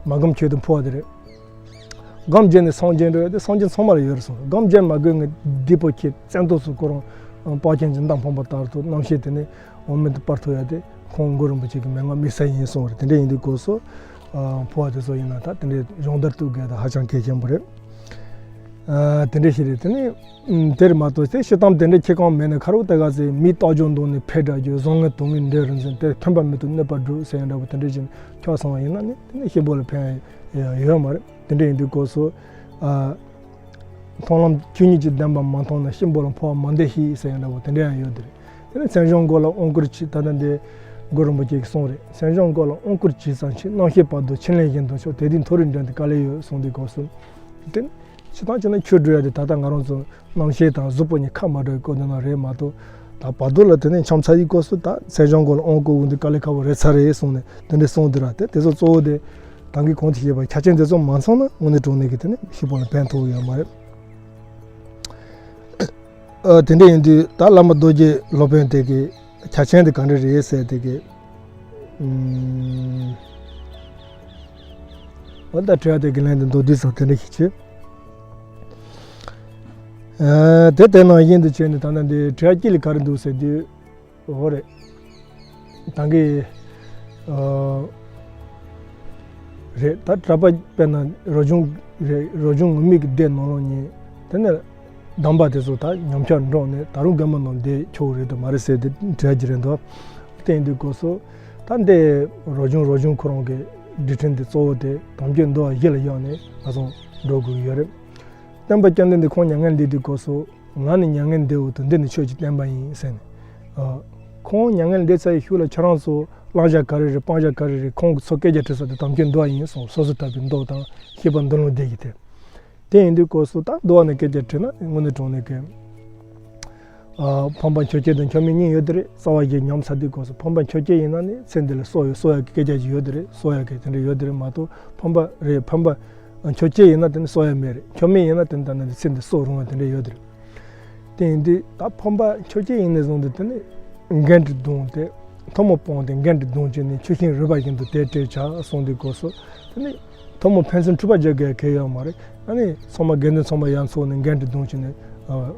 མ་སྒོམ་ཁྱོད་དེ་འཕོ་བ་དེ་རེད། སྒོམ་བྱས་ནས་སངས་རྒྱས་འགྲོ་ཡ་དེ་སངས་རྒྱས་ཚང་མ་ལ་ཡོད་རེད་གསུངས། སྒོམ་བྱས་མ་དགོས་ངས་བདུད་པོ་ཁྱེད་བཙན་ཐབས་སུ་ཁོ་རང་དཔལ་ཆེན་གྱི་མདའ་འཕངས་པ་ལྟར་དུ་རྣམ་ཤེས་དེ་ནས་འོག་མིན་དུ་སྤར་ཐུབ་ཡ་དེ་ཁོང་གུ་རུ་རིན་པོ་ཆེ་གི་མན་ངག་དམིགས་བསལ་ཡིན་གསུངས་རེད། དེ་འདྲ་ཡིན་དུས་སྐབས་སུ་འཕོ་བ་དེ་ཚོ་ཡིན་ན་ད་དེ་འདྲའི་སྦྱོང་བརྡར་བཏུག་དགོས་ད་ཧ་ཅང་གལ་ཆེན་པོ་རེད། དེ་འདྲ་ཞིག་རེད། དེ་ནས་དེར་མ་གཏོགས་དེ་སྤྱིར་བཏང་དེ་འདྲ་ཁྱེད་གང་མེད་ན་ཁ་རོག་ལྟ་ག་ཚེ་མི་རྟག་སྦྱོར་འདུག་ནས་ཕེབས་དྲག་རྒྱུ་བཟང་ངན་དོན་གཉིས་འདྲེས་རུ་འཛིན་ཏེ་ཐོན་པ་མི་ཐུབ་གནོད་པ་སྒྲུབ་ཟེར་ཡ་འདྲ་པོ་དེ་འདྲ་ཞིག་ཁྱོག་སོང་བ་ཡིན་ན་ནི་དེ་ནི་གཤིན་པོ་ལ་ཕན་ཡ་ཡོད་མ་རེད། དེ་འདྲ་ཡིན་དུས་སྐབས་སུ་ཨ། མཐོང་ལམ་ཆོས་ཉིད་ཀྱི་བདེན་པ་མ་མཐོང་ན་གཤིན་པོ་ལ་འཕོ་བ་མ་འདེབས་ཤིག་ཟེར་ཡ་འདྲ་པོ་དེ་འདྲ་ཡང་ཡོད་དེ་རེད། དེ་ནི་མཚན་བྱང་མགོ་ལ་དབང་བསྐུར་གྱིས་ད་ལྟ་འདི་གུ་རུ་རིན་པོ་ཆེ་གིས་གསུངས་རེད། མཚན་བྱང་མགོ་ལ་དབང་བསྐུར་གྱིས་ཙམ་ཞིག་རྣམ་ཤེས་བར་དུ་ཕྱིར་ལེན་བཞིན་དུ་ཆོག་དེ་དུས་མཐོ་རིས་འདྲེན་དུ་དཀའ་ལས་ཡོད་གསུངས་དུས་སྐབས་སུ། དེ་ནི་སྤྱིར་བཏང་བྱས་ན་ཆོས་སྒྲུབ་ཡ་དེ་ད་ལྟ་ང་རང་ཚོ་རྣམ་ཤེས་དང་གཟུགས་པོ་གཉིས་ཁ་མ་འདྲ་བའི་སྐོར་དེ་ན་རེད་མ་གཏོགས། ད་བར་དུ་ལ་དེ་ནས་འཁྱམས་ཚར་ཡི་སྐབས་སུ་ད་མཚན་བྱང་མགོ་ལ་དབང་བསྐུར་དགོས་དུས་དཀའ་ལས་ཁག་པོ་རེད་ཚར་རེད་གསུངས་ནས་དེ་འདྲ་གསུངས་དུས་ར། དེ་དེ་ཚོ་གཙོ་བོ་དེ་ད་གིན་གོང་དུ་བཤད་པ་ཆ་རྐྱེན་དེ་ཚོ་མ་ཚང་ན་དངོས་གནས་དྲང་གནས་ཀྱི་དེ་ནས་གཤིན་པོ་ལ་ཕན་ཐོགས་ཡོད་མ་རེད། ཨ། དེ་འདྲ་ཡིན་དུས་ད་བླ་མ་རྡོ་རྗེ་སློབ་དཔོན་དེ་གི་ཆ་རྐྱེན་དེ་ག་འདྲ་རེད་ཟེར་དེ་གི། ཨུམ། འོ་ད་དྲི་བ་དེ་གི་ལན་དེ་མདོར་བསྡུས་ཙམ་དེ་འདྲ་ཞིག་བྱེད། ཨ། དེ་དེ་ནང་བཞིན་དུ་བྱས་ནས་ད་ལྟ་འདི་དྲི་བ་དཀྱིལ་ལ་ག་རེ་འདུག་ཟེར་དུས། འོ་རེད། ད་གི། ཨ། རེད། ད་གྲྭ་པ་དཔེར་ན་རབ་བྱུང་རེད། རབ་བྱུང་ངུར་སྨྲིག་གི་སྡེ་ནང་ལོགས་ནས་དེ་ནས་གདམས་པ་དེ་ཚོ་ད་ཉམས་ཆག་འགྲོ་ནས་ད་རུང་དགོན་པ་ནང་བསྡད་ཆོག་རེད་དམ་མ་རེད་ཟེར་དེ་དྲི་ཡ་གི་རེད་འདུག་དེ་ཡིན་དུས་སྐབས་སུ་ད་འདི་རབ་བྱུང་རབ་བྱུང་ཁོ་རང་གི་སྒྲིག་ཁྲིམས་དེ་གཙོ་བོ་དེ་དམ་ཆོས་འདུལ་བ་བཞི་ལ་གཡེང་ནས་ང་ཚོ་འགྲོ་དགོས་ཀྱི་ཡོད་རེད། སྟོན་པ་བཅོམ་ལྡན་འདས་ཁོང་མྱ་ངན་འདས་དུས་སྐབས་སུ། ང་ནི་མྱ་ངན་འདས་འོག་ཏུ་འདི་ནི་ཆོས་ཀྱི་བསྟན་པ་ཡིན་ཟེར་ནས། ཨ། ཁོང་མྱ་ངན་འདས་ཚར་བའི་ཤུལ་ལ་ཁྱེད་རང་ཚོ་བླང་བྱ་ག་རེ་རེད་སྤང་བྱ་ག་རེ་རེད་ཁོང་གིས་ཚུར་སྐད་ཆ་དྲིས་ས་དེ་དམ་ཆོས་འདུལ་བ་ཡིན་གསུངས། སོ་སོར་གྲགས་པའི་མདོ་དང་བཤད་པ་འདུལ་ལུང་སྡེ་བཞི་དེ། དེ་ཡིན་དུས་སྐབས་སུ་ད་འདུལ་བ་ནས་སྐད་ཆ་དྲིས་ན་དངོས་གནས་དྲང་གནས་ཀྱི། ཨ། ཕམ་པ་འཆོལ་སྐྱེས་དང་འཆོལ་མེད་གཉིས་ཡོད་དེ་རེད། རྩ་བ་བཞི་ཉམས་ཚར་དུས་སྐབས་སུ་ཕམ་པ་འཆོལ་སྐྱེས་ཡིན་ན་ནི་ཚེ་འདི་ལ་གསོ་ཡོད་གསོ་ཡག་གི་སྐད་ཆ་ཞིག་ཡོད་དེ་རེད། གསོ་ཡག་གི་དེ་འདྲ་ཡོད་དེ་རེད་མ་གཏོགས་ཕམ་པ་རེད་ཕམ་པ་འཆོལ་སྐྱེས་ཡིན་ན་དེ་ནི་གསོ་ཡག་མེད་རེད། འཆོལ་མེད་ཡིན་ན་དེ་ནི་ད་ནི་ཚེ་འདི་གསོ་རུང་བ་དེ་འདྲ་ཡོད་དེ་རེད། དེ་ཡིན་དུས་ད་ཕམ་པ་འཆོལ་སྐྱེས་ཡིན་ནས་བཟུང་སྟེ་དེ་ནི་འགན་འཁྲི་བསྡུངས་ཏེ་ཐུན་མོང་སྤངས་ཏེ་འགན་འཁྲི་བསྡུངས་བྱས་ནས་ཆུ་ཤིང་རུལ་བ་བཞིན་དུ་དེ་བྲལ་བྱ་གསུངས་དུས་སྐབས་སུ་དེ་ནི་ཐུན་མོང་ཕན་ཚུན་འཁྲུལ་པ་རྒྱག་དགོས་གལ་ཡོད་མ་རེད། ཨ་ནི་ཚང་མ་དགེ་འདུན་ཚང་མ་ཡར་འཚོགས་ནས་འགན་འཁྲི་བསྡུངས་བྱས་ནས་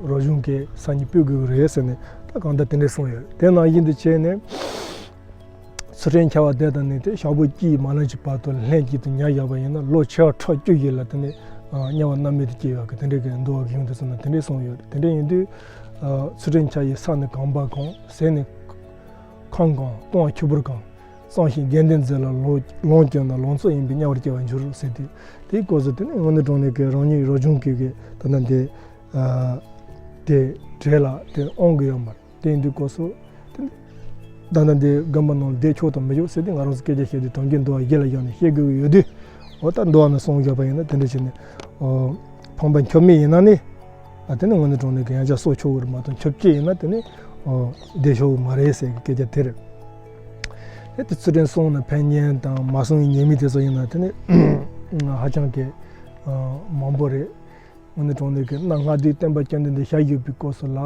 རོ་གཞུང་གི་ས་ཉིད་ཕུལ་དགོས་ཀྱི་རེད་ཟེར་ནས་ད་གང་ལྟར་དེ་འདྲས་གསུངས་ཡོད། དེ་ནང་བཞིན་དུ་བྱས་ནས། ཚུལ་ཁྲིམས་འཆལ་བ་དེ་དང་ནི་དེ་ཞག་པོ་གཅིག་མ་ལོན་གྱི་བར་དུ་ལྷན་ཅིག་ཏུ་ཉལ་བཞག་པ་ཡིན་ན་ལོ་བྱེ་བ་ཕྲག་བཅུ་ཞིག་ལ་དེ་ནི་དམྱལ་བ་མནར་མེད་དུ་སྐྱེ་ཡོད་ཀྱི་དེ་འདྲའི་གི་འདུལ་བ་གཞུང་དེ་ཚོ་ན་དེ་འདྲའི་གསུངས་ཡོད། དེ་འདྲ་ཡིན་དུས་ཚུལ་ཁྲིམས་འཆལ་ཡི་ས་ནི་གང་བ་གང་ཟས་ནི་ཁམ་གང་བཏུང་བ་ཆུ་བུར་གང་གཙང་ཞིང་དགེ་འདུན་འཛིན་ལ་ལོངས་སྤྱོད་ན་ལང་ཚོ་ཡིན་པས་དམྱལ་བར་སྐྱེ་བར་འགྱུར་ཟེར་དུས་དེའི་སྐབས་སུ་དེ་ནི་དངོས་གནས་དྲང་གནས་ཀྱི་རང་ཉིད་རོ་གཞུང་གི་གི་ད་ལྟ་འདི་དེ་གྲས་ལ་དེ་དབང་གི་ཡོད་མ་རེད། དེ་ཡིན་དུས་སྐབས་སུ། དེ་ནི། ད་ལྟ་འདི་དགོན་པ་ནང་བསྡད་ཆོག་དང་མི་ཆོག་ཟེར་དུས་ང་རང་ཚོ་སྐད་ཆ་བཤད་དུས་དོན་གྱི་འདུལ་བ་བཞི་ལ་བཞག་ནས་བཤད་དགོས་ཀྱི་ཡོད་དུས། འོ་ད་འདུལ་བ་ནང་གསུངས་བཞག་པ་ཡིན་ན་དེ་འདྲ་བྱས་ནས། ཨོ། ཕམ་པ་འཆོལ་མེད་ཡིན་ན་ནི། ཨ་དེ་ནི་དངོས་གནས་དྲང་གནས་ཀྱི་ཡང་བསྐྱར་གསོ་ཆོག་གི་རེད་མ་གཏོགས་འཆོལ་སྐྱེས་ཡིན་ན་དེ་ནི། ཨོ། བསྡད་ཆོག་གི་མ་རེད་ཟེར་གི་སྐད་ཆ་དེ་རེད། དེ་དེ་ཚུལ་ཁྲིམས་སྲུང་ན་ཕན་ཉེན་དང་མ་སྲུང་བའི་ཉེས་དམིགས་དེ་ཚོ་ཡིན་ན་དེ་ནི། ཧ་ཅང་གི། ཨ། མང་པོ་རེད། དངོས་གནས་དྲང་གནས་ཀྱི་གནའ་སྔ་དུས་སྟོན་པ་བཅོམ་ལྡན་འདས་ཞལ་བཞུགས་པའི་སྐབས་སུ་ལ།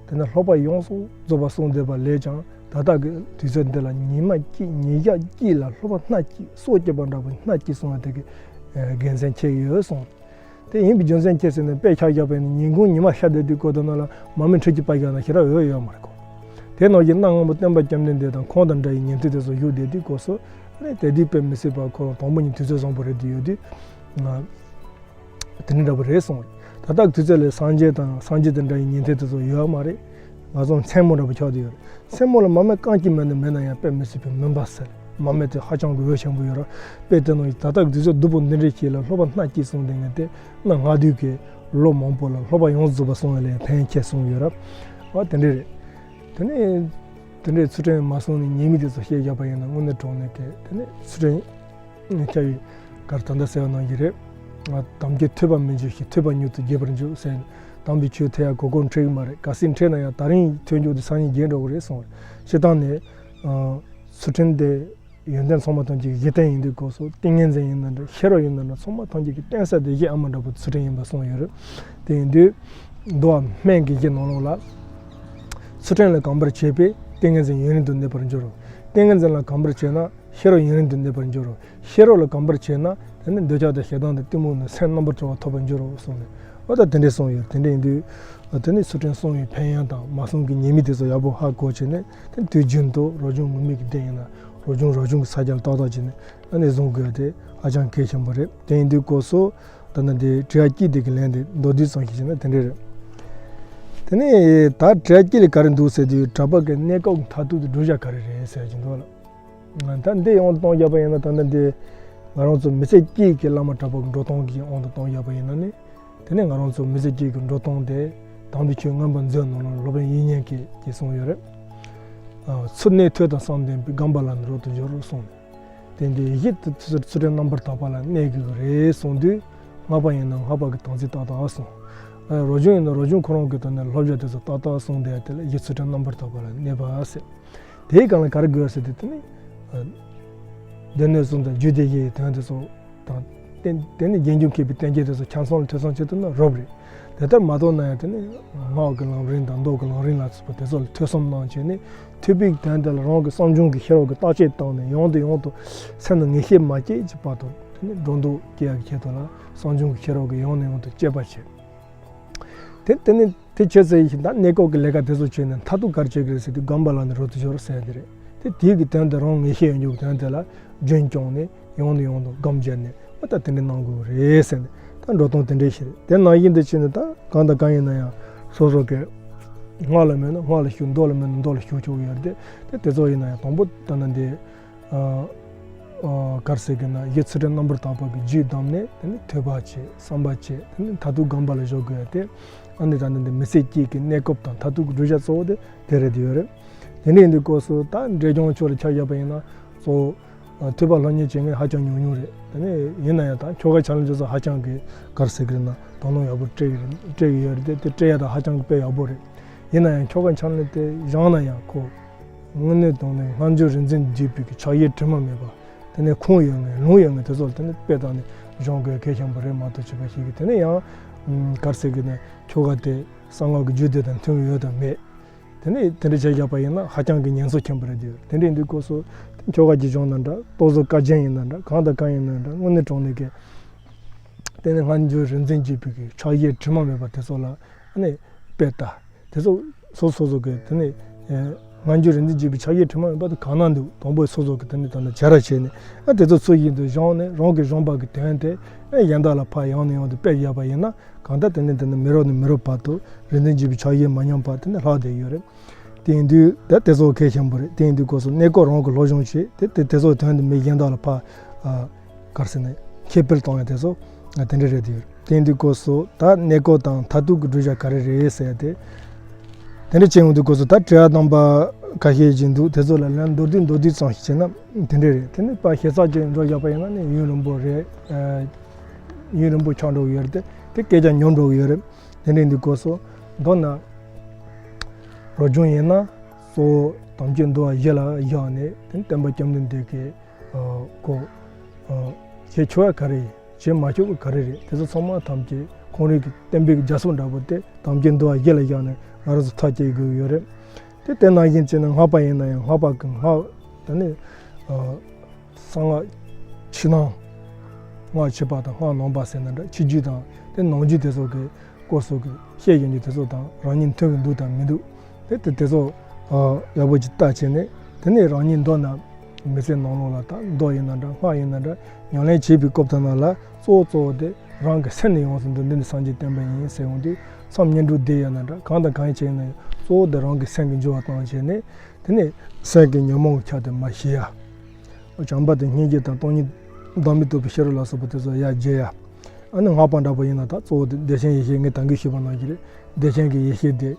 དེ་ནས་སློབ་པ་ཡོངས་སུ་རྫོགས་པ་གསུངས་བསྡད་པ་ལས་ཀྱང་ད་ལྟ་གི་དུས་ཚོད་འདི་ལ་ཉི་མ་གཅིག་ཉིན་ཞག་གཅིག་ལ་སློབ་པ་སྣ་གཅིག་སྲོག་བཅད་པ་འདྲ་བོ་སྣ་གཅིག་གསུངས་པ་དེ་གི་དགེ་མཚན་ཆེ་ཡོད་གསུངས། དེ་ཡིན་པའི་རྒྱུ་མཚན་ཅི་ཟེར་ན་དཔེ་ཆ་བཞག་པས་ནི་ཉིན་གུང་ཉི་མ་ཤར་བསྡད་དུས་སྐབས་དེ་ནང་ལ་མ་མི་ཁྲི་གཅིག་པ་བཞག་ན་ཞེ་དྲག་འོས་ཡོད་མ་རེད་གོ། དེ་ནང་བཞིན་གནའ་སྔ་མོ་སྟོན་པ་སྐྱབས་མགོན་འདི་དང་ཁོང་དང་འདྲ་བའི་ཉན་ཐོས་དེ་ཚོ་བཞུགས་བསྡད་དུས་སྐབས་སུ་ཨ་ནི་དེ་དུས་དཔེ་མི་སྲིད་པ་ཁོ་རང་དང་པོ་ཉིད་དུས་ཚོད་བཟང་པོ་རེད་དུ་ཡོད་དུས། དེ་འདྲ་འདྲ་པོ་རེད་གསུངས་རེད། ད་ལྟ་དུས་ཚོད་ལ་སངས་རྒྱས་དང་སངས་རྒྱས་དང་འདྲ་བའི་ཉན་ཐོས་དེ་ཚོ་ཡོད་མ་རེད། ང་ཚོ་མཚན་མོ་འདྲ་པོ་ཆགས་བསྡད་ཡོད་རེད། མཚན་མོ་ལ་མ་རྨོས་རྐང་གཅིག་མ་གཏོགས་མེད་ན་ཡང་དཔེ་མི་སྲིད་པའི་མུན་པ་སེལ། མ་རྨོས་དེ་ཧ་ཅང་གི་འོས་ཆེན་པོ་ཡོད་རེད། དཔེ་དེ་ནང་ད་ལྟ་དུས་ཚོད་སྡུག་པོ་འདི་འདྲ་ཞིག་ལ་སློབ་པ་སྣ་གཅིག་གསུངས་བསྡད་མཁན་དེ་གནའ་སྔ་དུས་ཀྱི་ལོ་མང་པོ་ལ་སློབ་པ་ཡོངས་རྫོགས་པ་གསུང་བ་ལས་ཕན་ཆེ་གསུངས་ཡོད་རེད། ཨ་དེ་འདྲ་རེད། དེ་ནས་དེ་འདྲའི་ཚུལ་ཁྲིམས་མ་བསྲུངས་ནས་ཉེས་དམིགས་དེ་ཚོ་བཤད་བཞག་པ་ཡིན་ན་དངོས་གནས་དྲང་གནས་ཀྱི་དེ་ནས་ཚུལ་ཁྲིམས་ཁྱབ་ཡིན་གར་ད་ལྟ་ཟེར་བ་ནང་བཞིན་རེད། ང་དམ་ཆོས་ཐོས་པ་མི་འགྱུར་ཞིང་ཐོས་པ་མྱུར་དུ་རྒྱས་པར་འགྱུར་ཟེར་ནས་དམ་པའི་ཆོས་ཐོས་ཡག་གོ་སྐབས་འཕྲད་ཀྱི་མ་རེད། གལ་སྲིད་འཕྲད་ན་ཡང་ད་རིང་ཐོས་མགྱོགས་དེ་སང་ཉིན་རྒྱས་འགྲོ་གི་རེད་གསུངས་རེད། སྤྱིར་བཏང་ནས་ཚུལ་ཁྲིམས་དེ་ཡོན་ཏན་ཚང་མ་ཐམས་ཅད་གཞི་རྟེན་ཡིན་དུས་སྐབས་སུ་ཏིང་ངེ་འཛིན་ཡིན་ན་འདྲ་ཤེས་རབ་ཡིན་ན་འདྲ་ཚང་མ་ཐམས་ཅད་ཀྱི་རྟེན་ས་དེ་གཞི་ཨ་མ་འདྲ་པོ་ཚུལ་ཁྲིམས་ཡིན་པ་གསུངས་ཡོད་རེད། དེ་ཡིན་དུས་འདུལ་བ་སྨན་གྱི་གཞི་ནང་ལོགས་ལ་ཚུལ་ཁྲིམས་ལ་གོམས་པར་བྱས་པས་ཏིང་ངེ་འཛིན་ཡུན་རིང་དུ་གནས་པར་འགྱུར་རོ། ཏིང་ངེ་འཛིན་ལ་གོམས་པར་བྱས་ན་ཤེས་རབ་ཡུན་རིང་དུ་གནས་པར་འགྱུར་རོ། ཤེས་རབ་ལ་གོམས་པར་བྱས་ན་དེ་ནི་འདོད་ཆགས་དང་ཞེ་སྡང་དང་གཏི་མུག་ནི་སེམས་རྣམ་པར་གྲོལ་བ་ཐོབ་པར་འགྱུར་རོ་གསུངས་ནས་འོ་ད་དེ་འདྲས་གསུངས་ཡོད། དེ་འདྲས་ཡིན་དུས་དེ་ནི་ཚུལ་ཁྲིམས་བསྲུང་བའི་ཕན་ཡོན་དང་མ་བསྲུང་གི་ཉེས་དམིགས་དེ་ཚོ་ཡག་པོ་ཧ་གོ་བྱས་ནས་དེ་དུས་རྒྱུན་དུ་རང་བྱུང་ངུར་སྨྲིག་གི་སྡེ་ཡིན་ན་རང་བྱུང་རང་བྱུང་གི་ས་ཆར་ཏག་ཏག་བྱས་ནས་ཨ་ནི་བཟུང་དགོས་དེ་ཧ་ཅང་གལ་ཆེན་པོ་རེད། དེ་ཡིན་དུས་སྐབས་སུ་ད་ནི་འདི་དྲི་བ་གཅིག་དེ་གི་ལན་དེ་མདོར་བསྡུས་ཙམ་ཞིག་བྱས་ན་དེ་འདྲས་རེད། དེ་ནས་ད་དྲི་བ་གཅིག་ལ་ག་རེ་འདུག་ཟེར་དུས་གྲྭ་པ་གི་གནས་སྐབས་མཐར་ཐུག་ཏུ་བསྒྲུབ་བྱ་ག་རེ་རེད་ཟེར་གྱི་འདུག་ལ། ད་འདི་ཡང་གཏོང་བཞག་པ་ཡིན་ན་ད་ནི་འདི་ང་རང་ཚོ་མི་ཚེ་གཅིག་གི་བླ་མ་གྲྭ་པ་གི་འགྲོ་སྟངས་ཀྱི་དབང་དུ་གཏོང་བཞག་པ་ཡིན་ན་ནི་དེ་ནས་ང་རང་ཚོ་མི་ཚེ་གཅིག་གི་འགྲོ་སྟངས་དེ་དམ་པའི་ཆོས་མངོན་པ་མཛོད་ནང་ལ་སློབ་དཔོན་དབྱིག་གཉེན་གྱིས་ཀྱིས་གསུངས་ཡོད་རེད། ཨ། ཚུལ་གནས་ཐོས་དང་བསམ་ལྡན་པས། སྒོམ་པ་ལ་ནི་རབ་ཏུ་སྦྱོར་གསུངས་ནས། དེ་འདི་གཞི་ཚུལ་ཁྲིམས་རྣམ་པར་དག་པ་ལ་གནས་དགོས་ཀྱི་རེད་གསུངས་དུས་སྔགས་པ་ཡིན་ན་སྔགས་པ་གི་དམ་ཚིག་ཏག་ཏག་གསུངས། ཨ། རབ་བྱུང་ཡིན་ན་རབ་བྱུང་ཁོ་རང་གི་དོན་ནས་སློབ་བྱ་དེ་ཚོ་ཏག་ཏག་གསུངས་བསྡད་དེ་ལ་གཞི་ཚུལ་ཁྲིམས་རྣམ་པར་དག་པ་ལ་གནས་པ་ཟེར། དེའི་སྒང་ལ་ག་རེ་དགོས་ཟེར་དུས་དེ་ནི། ཨ། སྡེ་སྣོད་གསུམ་དང་རྒྱུད་སྡེ་བཞི་ཡི་དོན་དེ་ཚོ་དང་། རྟེན་དེ་ནི་རྗེས་འཇུག་མཁས་པའི་བསྟན་བཅོས་དེ་ཚོ་ཆ་ཚང་ལ་ཐོས་བསམ་བྱེད་ཐུབ་ན་རབ་རེད། དེ་ལྟར་མ་གཏོགས་ན་ཡང་དེ་ནི་སྔགས་ཀྱི་ལམ་རིམ་དང་མདོ་གི་ལམ་རིམ་ལ་སོགས་པ་དེ་ཚོ་ལ་ཐོས་བསམ་གནང་བྱས་ནས་ཐོས་པའི་དོན་དེ་ལ་རང་གི་བསམ་བྱུང་གི་ཤེས་རབ་ཀྱིས་བརྟག་དཔྱད་བཏང་ནས་ཡང་དང་ཡང་དུ་སེམས་ལ་ངེས་ཤེས་མ་སྐྱེས་ཀྱི་བར་དུ་དེ་ནི་སྒྲོ་འདོགས་སྐྱེ་ཡག་གི་ཆེད་དུ་ལ་བསམ་བྱུང་གི་ཤེས་རབ་ཀྱིས་ཡང་ནས་ཡང་དུ་དཔྱད་པ་བྱེད། དེ་དེ་ནི་དེ་བྱས་ཚེ་ཡིན་ད་གནས་སྐབས་ཀྱི་ལས་ཀ་དེ་ཚོ་བྱས་ནས་མཐར་ཐུག་ག་རེ་བྱེད་ཀྱི་རེད་ཟེར་དུས་སྒོམ་པ་ལ་ནི་རབ་ཏུ་སྦྱོར་ཟེར་ཡ་དེ་རེད། དེ་དེའི་གི་དོན་དེ་རང་ངེས་ཤེས་ཡོད་རྒྱུ་གི་དོན་དེ་ལ་རྒྱུན་སྐྱོང་ནས་ཡང་ནས་ཡང་དུ་སྒོམ་བརྒྱབ་ནས་ཨ་ད་དེ་འདྲ་གནང་དགོས་རེད་ཟེར་ནས་ད་འགྲོ་སྟངས་དེ་འདྲ་ཞིག་རེད། དེ་ནང་བཞིན་དུ་བྱས་ནས་ད་གང་དང་གང་ཡིན་ན་ཡང་སོ་སོ་གི་སྔགས་ལ་མོས་ན་སྔགས་ལ་ཞུགས། མདོ་ལ་མོས་ན་མདོ་ལ་ཞུགས་ཆོག་གི་ཡོད་རེད། དེ་དེ་ཚོ་ཡིན་ན་ཡང་དང་པོ་ད་ནི་འདི། ཨ། ཨ། ག་རེ་ཟེར་གི་ན་གཞི་ཚུལ་ཁྲིམས་རྣམ་པར་དག་པ་གི་རྒྱུད་བསྡམས་ནས་དེ་ནས་ཐོས་པ་བྱེད། བསམ་པ་བྱེད། དེ་ནས་མཐར་ཐུག་སྒོམ་པ་ལ་འཇུག་དགོས་ཡ་དེ། ཨ་ནི་ད་ནི་འདི་མི་ཚེ་གཅིག་གི་གནས་སྐབས་དང་མཐར་ཐུག་གི་བསྒྲུབ་བྱ་གཙོ་བོ་དེ་དེ་རེད་དེ་ཡོད་རེད། དེ་འདྲ་ཡིན་དུས་སྐབས་སུ་ད་འབྲས་ལྗོངས་ཕྱོགས་ལ་ཆ་བཞག་པ་ཡིན་ན་གཙོ་བོ། ཨ། ཐོས་པ་སློབ་གཉེར་བྱེད་མཁན་ཧ་ཅང་ཉུང་ཉུང་རེད། དེ་ནས་ཡིན་ན་ཡང་ད་ཁྱོ་ག་ཆ་ལ་འདི་ཚོ་ཧ་ཅང་གི་ག་རེ་ཟེར་གི་རེད་ན་དོ་སྣང་ཡག་པོ་སྤྲད་ཀྱི་རེད། སྤྲད་ཀྱི་ཡོད་རེད་དེ། དེ་སྤྲད་ཡ་ད་ཧ་ཅང་གི་དཔེ་ཡག་པོ་རེད། ཡིན་ན་ཡང་ཁྱོ་ག་ཆ་ལ་དེ་སྦྱངས་ན་ཡང་ཁོ། དངོས་གནས་དྲང་གནས་སྔ་འགྱུར་རིག་འཛིན་བརྒྱུད་པའི་གི་ཕྱག་གཡས་དྲི་མ་མེད་པ། དེ་ནས་ཁུངས་ཡོད་མཁན་ལུང་ཡོད་མཁན་དེ་ཚོ་ལ་དེ་ནས་དཔེ་བལྟས་ནས་སྦྱང་དགོས་གལ་ཆེན་པོ་རེད་མ་གཏོགས་བྱས་པ་ཞིག་གིས་དེ་ནས་ཡང་། ཨམ། ག་རེ་ཟེར་གི་ན་ཁྱོ་ག་དེ་གསང་སྔགས་ཀྱི་རྒྱུད་སྡེ་དང་མཐུན་གྱི་ཡོད་དམ་མེད། དེ་ནས་དེ་འདྲ་བྱས་བཞག་པ་ཡིན་ན་ཧ་ཅང་གི་ཉེན་སྲུང་ཆེན་པོ་རེད་དེ། དེ་འདྲ་ཡིན་དུས་སྐབས་སུ་ཁྱོ་ག་གིས་སྦྱངས་ན་འདྲ། རྟོག་བཟོ་བཀའ་རྒྱན་ཡིན་ན་འདྲ། གང་དང་གང་ཡིན་ན་འདྲ། དངོས་གནས་དྲང་གནས་ཀྱི། དེ་ནས་སྔ་འགྱུར་རིག་འཛིན་བརྒྱུད་པའི་གི་ཕྱག་གཡས་དྲི་མ་མེད་པ་དེ་ཚོ་ལ་ཨ་ནི་དཔེ་ལྟ། དེ་ཚོ་སོ་སོ་སོ་གི་དེ་ནས་ཨེ་སྔ་འགྱུར་རིག་འཛིན་བརྒྱུད་པའི་ཕྱག་གཡས་དྲི་མ་མེད་པ་དེ་གང་ན་འདུག་དང་པོ་སོ་སོ་གི་དེ་ནས་ད་ནི་བྱ་ར་བྱས་ནས་ཨ་དེ་ཚོ་ཚུལ་བཞིན་དུ་སྦྱངས་ནས་རང་གིས་སྦྱངས་པ་གི་དོན་དེ་ཨེ་གཞན་དག་ལ་ཕར་ཡང་ནས་ཡང་དུ་སྤེལ་བཞག་པ་ཡིན་ན་གང་ལྟར་དེ་ནས་དེ་ནས་མི་རབས་ནས་མི་རབས་བར་དུ་རིག་འཛིན་བརྒྱུད་པའི་ཕྱག་གཡས་མ་ཉམས་པ་དེ་ནས་ལྷག་བསྡད་ཡོད་རེད། དེ་ཡིན་དུས་ད་དེ་ཚོ་གལ་ཆེན་པོ་རེད། དེ་ཡིན་དུས་སྐབས་སུ་གནས་སྐབས་རང་གི་སློབ་སྦྱོང་བྱེད་དེ་དེ་དེ་ཚོ་དོན་དུ་མི་གཞན་དག་ལ་ཕར་ཨ་ག་རེ་ཟེར་ན་ཁྱབ་སྤེལ་གཏོང་ཡ་དེ་ཚོ་ཨ་དེ་འདྲ་རེད་དེ་ཡོད། དེ་ཡིན་དུས་སྐབས་སུ་ད་གནས་སྐབས་དང་མཐར་ཐུག་གི་བསྒྲུབ་བྱ་ག་རེ་རེད་ཟེར་ཡ་དེ། དེ་འདྲ་བྱས་ཡོང་དུས་སྐབས་སུ་ད་དྲི་བ་དང་པོ་ཁ་ཤས་ཅིག་འདུག་དེ་ཚོ་ལ་ལན་མདོར་བསྡུས་མདོར་བསྡུས་ཙམ་ཞིག་བྱས་ན་དེ་འདྲ་རེད། དེ་ནི་ཕར་ཞིབ་ཚགས་ཅིག་འགྲོ་བཞག་པ་ཡིན་ན་ནི་ཡུན་རིང་པོ་རེད། ཨ་ཡུན་རིང་པོ་ཆགས་འགྲོ་གི་ཡོད་རེད་དེ། དེ་སྐད་ཆ་ཉུང་འགྲོ་གི་ཡོད་རེད། དེ་འདྲ་ཡིན་དུས་སྐབས་སུ་མདོར་ན། རབ་བྱུང་ཡིན་ན་གཙོ་བོ་དམ་ཆོས་འདུལ་བ་བཞི་ལ་བཞག་ནས་དེ་ནི་སྟོན་པ་སྐྱབས་མགོན་འདི་གི་ཨ་གོ་ཨ་བྱེད་ཆོག་ཡ་ག་རེ་ཡིན། བྱེད་མ་ཆོག་གི་ག་རེ་རེད། དེ་ཚོ་ཚང་མ་ཐམས་ཅད་ཁོང་རང་གི་བསྟན་པའི་རྒྱ་མཚོ་འདྲ་པོ་དེ་དམ་ཆོས་འདུལ་བ་བཞི་ལ་བཞག་ནས་ང་རང་ཚོ་ཐག་བཅད་དགོས་ཀྱི་ཡོད་རེད། དེ་དེ་ནང་བཞིན་བྱས་ན་སྔགས་པ་ཡིན་ན་ཡང་སྔགས་པ་གི་སྔགས་དེ་ནི་ཨ་གསང་སྔགས་ཕྱི་ནང་། སྔགས་ཕྱི་པ་དང་སྔགས་ནང་པ་ཟེར་ན་འདྲ། ཕྱི་རྒྱུད་དང་དེ་ནང་རྒྱུད་དེ་ཚོ་གི་སྐོར་སོགས་ཀྱི་བཤད་ཡོང་རྒྱུ་དེ་ཚོ་དང་རང་ཉིད་མཐུན་གྱི་འདུག་དང་མི་འདུག་དེ་དེ་དེ་ཚོ་ ཡག་པོ་ཅིག་ལྟ་བྱས་ནས། དེ་ནས་རང་ཉིད་མདོར་ན་མི་ཚེ་ནང་ལོགས་ལ་ད་མདོ་ཡིན་ན་འདྲ། སྔགས་ཡིན་ན་འདྲ། ཉམས་ལེན་བྱེད་པའི་སྐབས་དེ་ནང་ལ་གཙོ་བོ་གཙོ་བོ་དེ་རང་གི་སེམས་ནས་ཡོངས་སུ་འདུལ། འདི་ནི་སངས་རྒྱས་བསྟན་པ་ཡིན་ཟེར་འོང་དུས། མཚམས་བསྙེན་སྒྲུབ་བསྡད་ཡོད་ན་འདྲ། གང་དང་གང་བྱས་ན་གཙོ་བོ་དེ་རང་གི་སེམས་ཀྱི་འགྱུར་བ་བཏང་བྱས་ནས། དེ་ནས་སེམས་ཀྱི་ཉོན་མོངས་ཀྱི་ཆ་དེ་མར་ཞི་ཡ། བྱམས་པ་དང་སྙིང་རྗེ་དང་སྟོང་ཉིད་བདག་མེད་རྟོགས་པའི་ཤེས་རབ་ལ་སོགས་པ་དེ་ཚོ་ཡར་རྒྱས་ཡ། ཨ་ནི་སྔགས་པ་འདྲ་པོ་ཡིན་ན་ད་གཙོ་བོ་དེ་བདེ་ཆེན་ཡེ་ཤེས། ངས་ད་གིན་ཞུས་པ་ནང་བཞིན་རེད། བདེ་ཆེན་གྱི་ཡེ་ཤེས་དེ་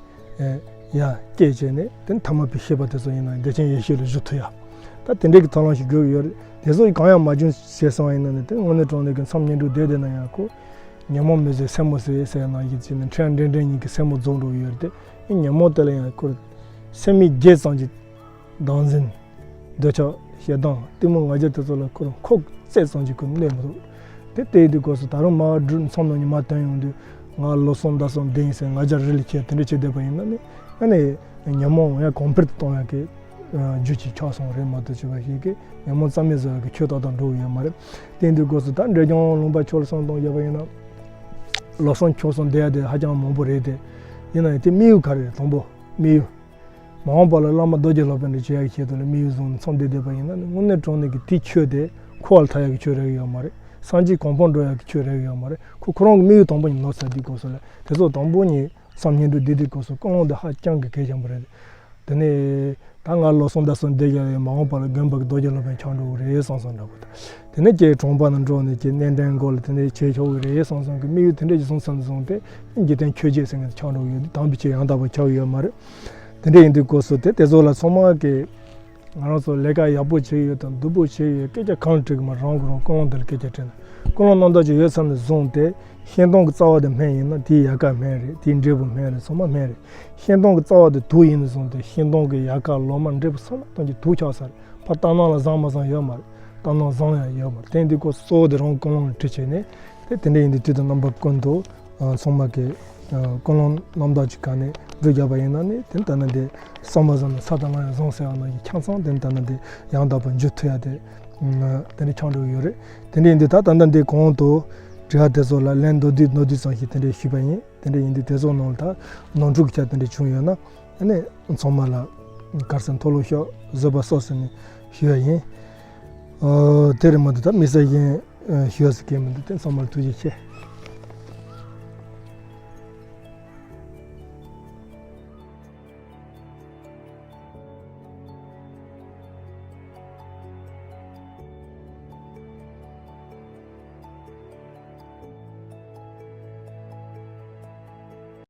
ཡར་སྐྱེད་བྱས་ནས། དེ་ཐ་མལ་པའི་ཤེས་པ་དེ་ཚོ་ཡིན་ན་བདེ་ཆེན་ཡེ་ཤེས་ལ་བསྒྱུར་ཐུབ་ཡ། ད་དེ་འདྲའི་གི་ཐབས་ལམ་ཞིག་དགོས་ཀྱི་ཡོད་རེད། དེ་ཚོ་གང་ཡང་མ་བྱུང་ཟེར་སོང་བ་ཡིན་ན་ནི། དེ་དངོས་གནས་དྲང་གནས་ཀྱི་མཚམས་བསྙེན་སྒྲུབ་བསྡད་བསྡད་ན་ཡང་ཁོ་ཉོན་མོངས་མི་བཟད་སེན་མོ་ཟད་ཟེར་ཡ་ནང་བཞིན་བྱས་ནས། ཕྲན་འདྲེ་འདྲེ་གཉིས་ཀྱི་སེན་མོ་རྫོགས་འགྲོ་གི་ཡོད་རེད་དེ། ཉོན་མོངས་དེ་ལ་ཡང་ཁོ་སེམས་མི་བརྒྱད་ཙམ་གྱི་བདག་འཛིན། འདོད་ཆགས། ཞེ་སྡང་། གཏི་མུག་ང་རྒྱལ་དེ་ཚོ་ལ་ཁོ་རང་ཁོག་བརྩེགས་ཙམ་གྱི་ཁོ་གནས་མི་ཐུབ། དེ་ལྟའི་དུས་སྐབས་སུ་ད་རུང་མར་སྒྲུབ་མཚམས་ནང་ནས་མར་ཐོན་ཡོང་དུས། ང་ལོ་གསུམ་ཟླ་གསུམ་འདི་ཡིན་ཟེར་ང་རྒྱལ་རི་ལ་ཁྱེར། དེ་འདྲ་བྱས་བསྡད་པ་ཡིན་ན་ནི། ཨ་ནི་ཉོན་མོངས་ཡང་གོང་འཕེལ་དུ་གཏོང་ཡག་གི་རྒྱུ་ཅིག་ཆགས་སོང་རེད་མ་གཏོགས། བྱས་པ་ཞིག་གི་ཉོན་མོངས་རྩ་མེད་བཟོ་ཡག་གི་ཆོས་ཏག་ཏག་འགྲོ་གི་ཡོད་མ་རེད། དེ་ཡིན་དུས་སྐབས་སུ་ད་འབྲས་ལྗོངས་ལུང་པ་ཕྱོགས་ལ་བསམ་བློ་བཏང་བཞག་པ་ཡིན་ན། ལོ་གསུམ་ཕྱོགས་གསུམ་བསྡད་ཡ་དེ་ཧ་ཅང་མང་པོ་རེད་དེ། ཡིན་ན་ཡང་དེ་དམིགས་ཡུལ་ག་རེ་རེད། དང་པོ་དམིགས་ཡུལ། མ་འོངས་པ་ལ་བླ་མ་རྡོ་རྗེ་སློབ་དཔོན་འདྲ་བྱེད་ཡག་གི་ཆེད་དུ་ལ་དམིགས་ཡུལ་བཟུང་ནས་མཚམས་བསྡད་བསྡད་པ་ཡིན་ན་ནི། དངོས་གནས་དྲང་གནས་ཀྱི་དེའི་ཆོས་དེ་འཁོར་བ་ལ་ཐར་ཡག་གི་ཆོས་རག་གི་ཡོད་མ་རེད། སངས་རྒྱས་གོ་འཕང་འགྲོ་ཡག་གི་ཆོས་རག་གི་ཡོད་མ་རེད། ཁོ་ཁོ་རང་གི་དམིགས་ཡུལ་དང་པོ་ཉིད་ནོར་ཚར་དུས་སྐབས་སུ་ལ། དེ་ཚོ་དང་པོ་ཉིད་མཚམས་བསྙེན་སྒྲུབ་བསྡད་དུས་སྐབས་སུ་ཀུན་སློང་དེ་ཧ་ཅང་གི་གལ་ཆེན་པོ་རེད། དེ་ནས་ད་ང་ལོ་གསུམ་ཟླ་གསུམ་བསྡད་ཡ་ཡིན། མ་འོངས་པ་ལ་དགོན་པ་གི་རྡོ་རྗེ་སློབ་དཔོན་ཆགས་འགྲོ་གི་རེད་བསམ་བསམ་འདྲ་པོ་དང་། དེ་ནས་ཀྱེ་གྲོང་པ་ན་འགྲོ་ནས་ཀྱེ་གནས་འདྲེན་སྒོ་ལ་དེ་ནས་བྱེད་ཆོག་གི་རེད་བསམ་བསམ་གྱི་དམིགས་ཡུལ་དེ་འདྲ་ཞིག་བཟུང་ཚར་ནས་བཟུང་སྟེ། འཇིག་རྟེན་ཆོས་བརྒྱད་ཟེར་མཁན་དེ་ཆགས་འགྲོ་གི་ཡོད། དམ་པའི་ཆོས་ཡང་དག་པ་ཆགས་ཀྱི་ཡོད་མ་རེད། དེ་འདྲ་ཡིན་དུས་སྐབས་སུ་དེ་དེ་ཚོ་ལ་ཚང་མ་གིས་ང་རང་ཚོ་ལས་ཀ་ཡག་པོ་བྱེད་ཀྱི་ཡོད་དང་སྡུག་པོ་བྱེད་ཀྱི་ཡོད། སྐད་ཆ་གང་དྲིས་ཀྱི་མ་རེད། རང་གིས་རང་ཀུན་སློང་དེ་ལ་སྐད་ཆ་དྲིས་ན། ཀུན་སློང་རྣམ་དག་ཅིག་ཡོད་ཚར་ནས་བཟུང་སྟེ། ཤིང་སྡོང་གི་རྩ་བ་དེ་སྨན་ཡིན་ན་དེའི་ཡལ་ག་སྨན་རེད། དེའི་འབྲས་བུ་སྨན་རེད། ཚང་མ་སྨན་རེད། ཤིང་སྡོང་གི་རྩ་བ་དེ་དུག་ཡིན་ནས་བཟུང་སྟེ། ཤིང་སྡོང་གི་ཡལ་ག་ལོ་མ་འབྲས་བུ་ཚང་མ་ཐམས་ཅད་དུག་ཆགས་ས་རེད། ཕར་ལྟ་སྣང་ལ་བཟང་མ་བཟང་ཡོད་མ་རེད། ལྟ་སྣང་བཟང་ཡང་ཡོད་མ་རེད། དེ་ཡིན་དུས་སྐབས་གཙོ་བོ་དེ་རང་ཀུན་སློང་ལ་དྲིས་བྱས་ནས། དེ་དེ་འདྲ་ཡིན་དུས་དུས་དང་རྣམ་པ་ཀུན་ཏུ་ཚང་མ་གིས་ཀུན་སློང་རྣམ་དག་ཅིག་ག་ནས་སྒྲུབ་བརྒྱབ་པ་ཡིན་ན་ནི། དེ་ལྟ་ན་དེ་བསམ་པ་བཟང་ན་ས་དང་ལམ་ཡང་བཟང་ཟེར་བ་ནང་བཞིན། ཆ་ཚང་དེ་ལྟ་ན་དེ་ཡང་དག་པར་འགྱུར་ཐུབ་ཡ་དེ་དེ་འདྲ་ཆགས་འགྲོ་གི་ཡོད་རེད། དེ་འདྲ་ཡིན་དུས་ད་ད་ལྟ་འདི་གོང་དུ་དྲི་བ་དེ་ཚོ་ལ་ལན་མདོར་བསྡུས་མདོར་བསྡུས་ཙམ་ཞིག་དེ་འདྲ་ཞུས་པ་ཡིན། དེ་འདྲ་ཡིན་དུས་དེ་ཚོ་ནང་ལ་ད་ནོར་འཁྲུལ་གྱི་ཆ་དེ་འདྲ་བྱུང་ཡོད་ན། ཨ་ནི་ཚང་མ་ལ་ག་རེ་ཟེར། མཐོལ་ལོ་ཤོག་བཟོད་པ་གསོལ་ཟེར་ནས་ཞུ་ཡ་ཡིན། ཨོ། དེ་རེད་མ་གཏོགས་ད་དམིགས་བསལ་གཞན་ཞུ་ཡ་ཟེར་མཁན་མི་འདུག་དེ་ཚང་མར་ཐུགས་རྗེ་ཆེ།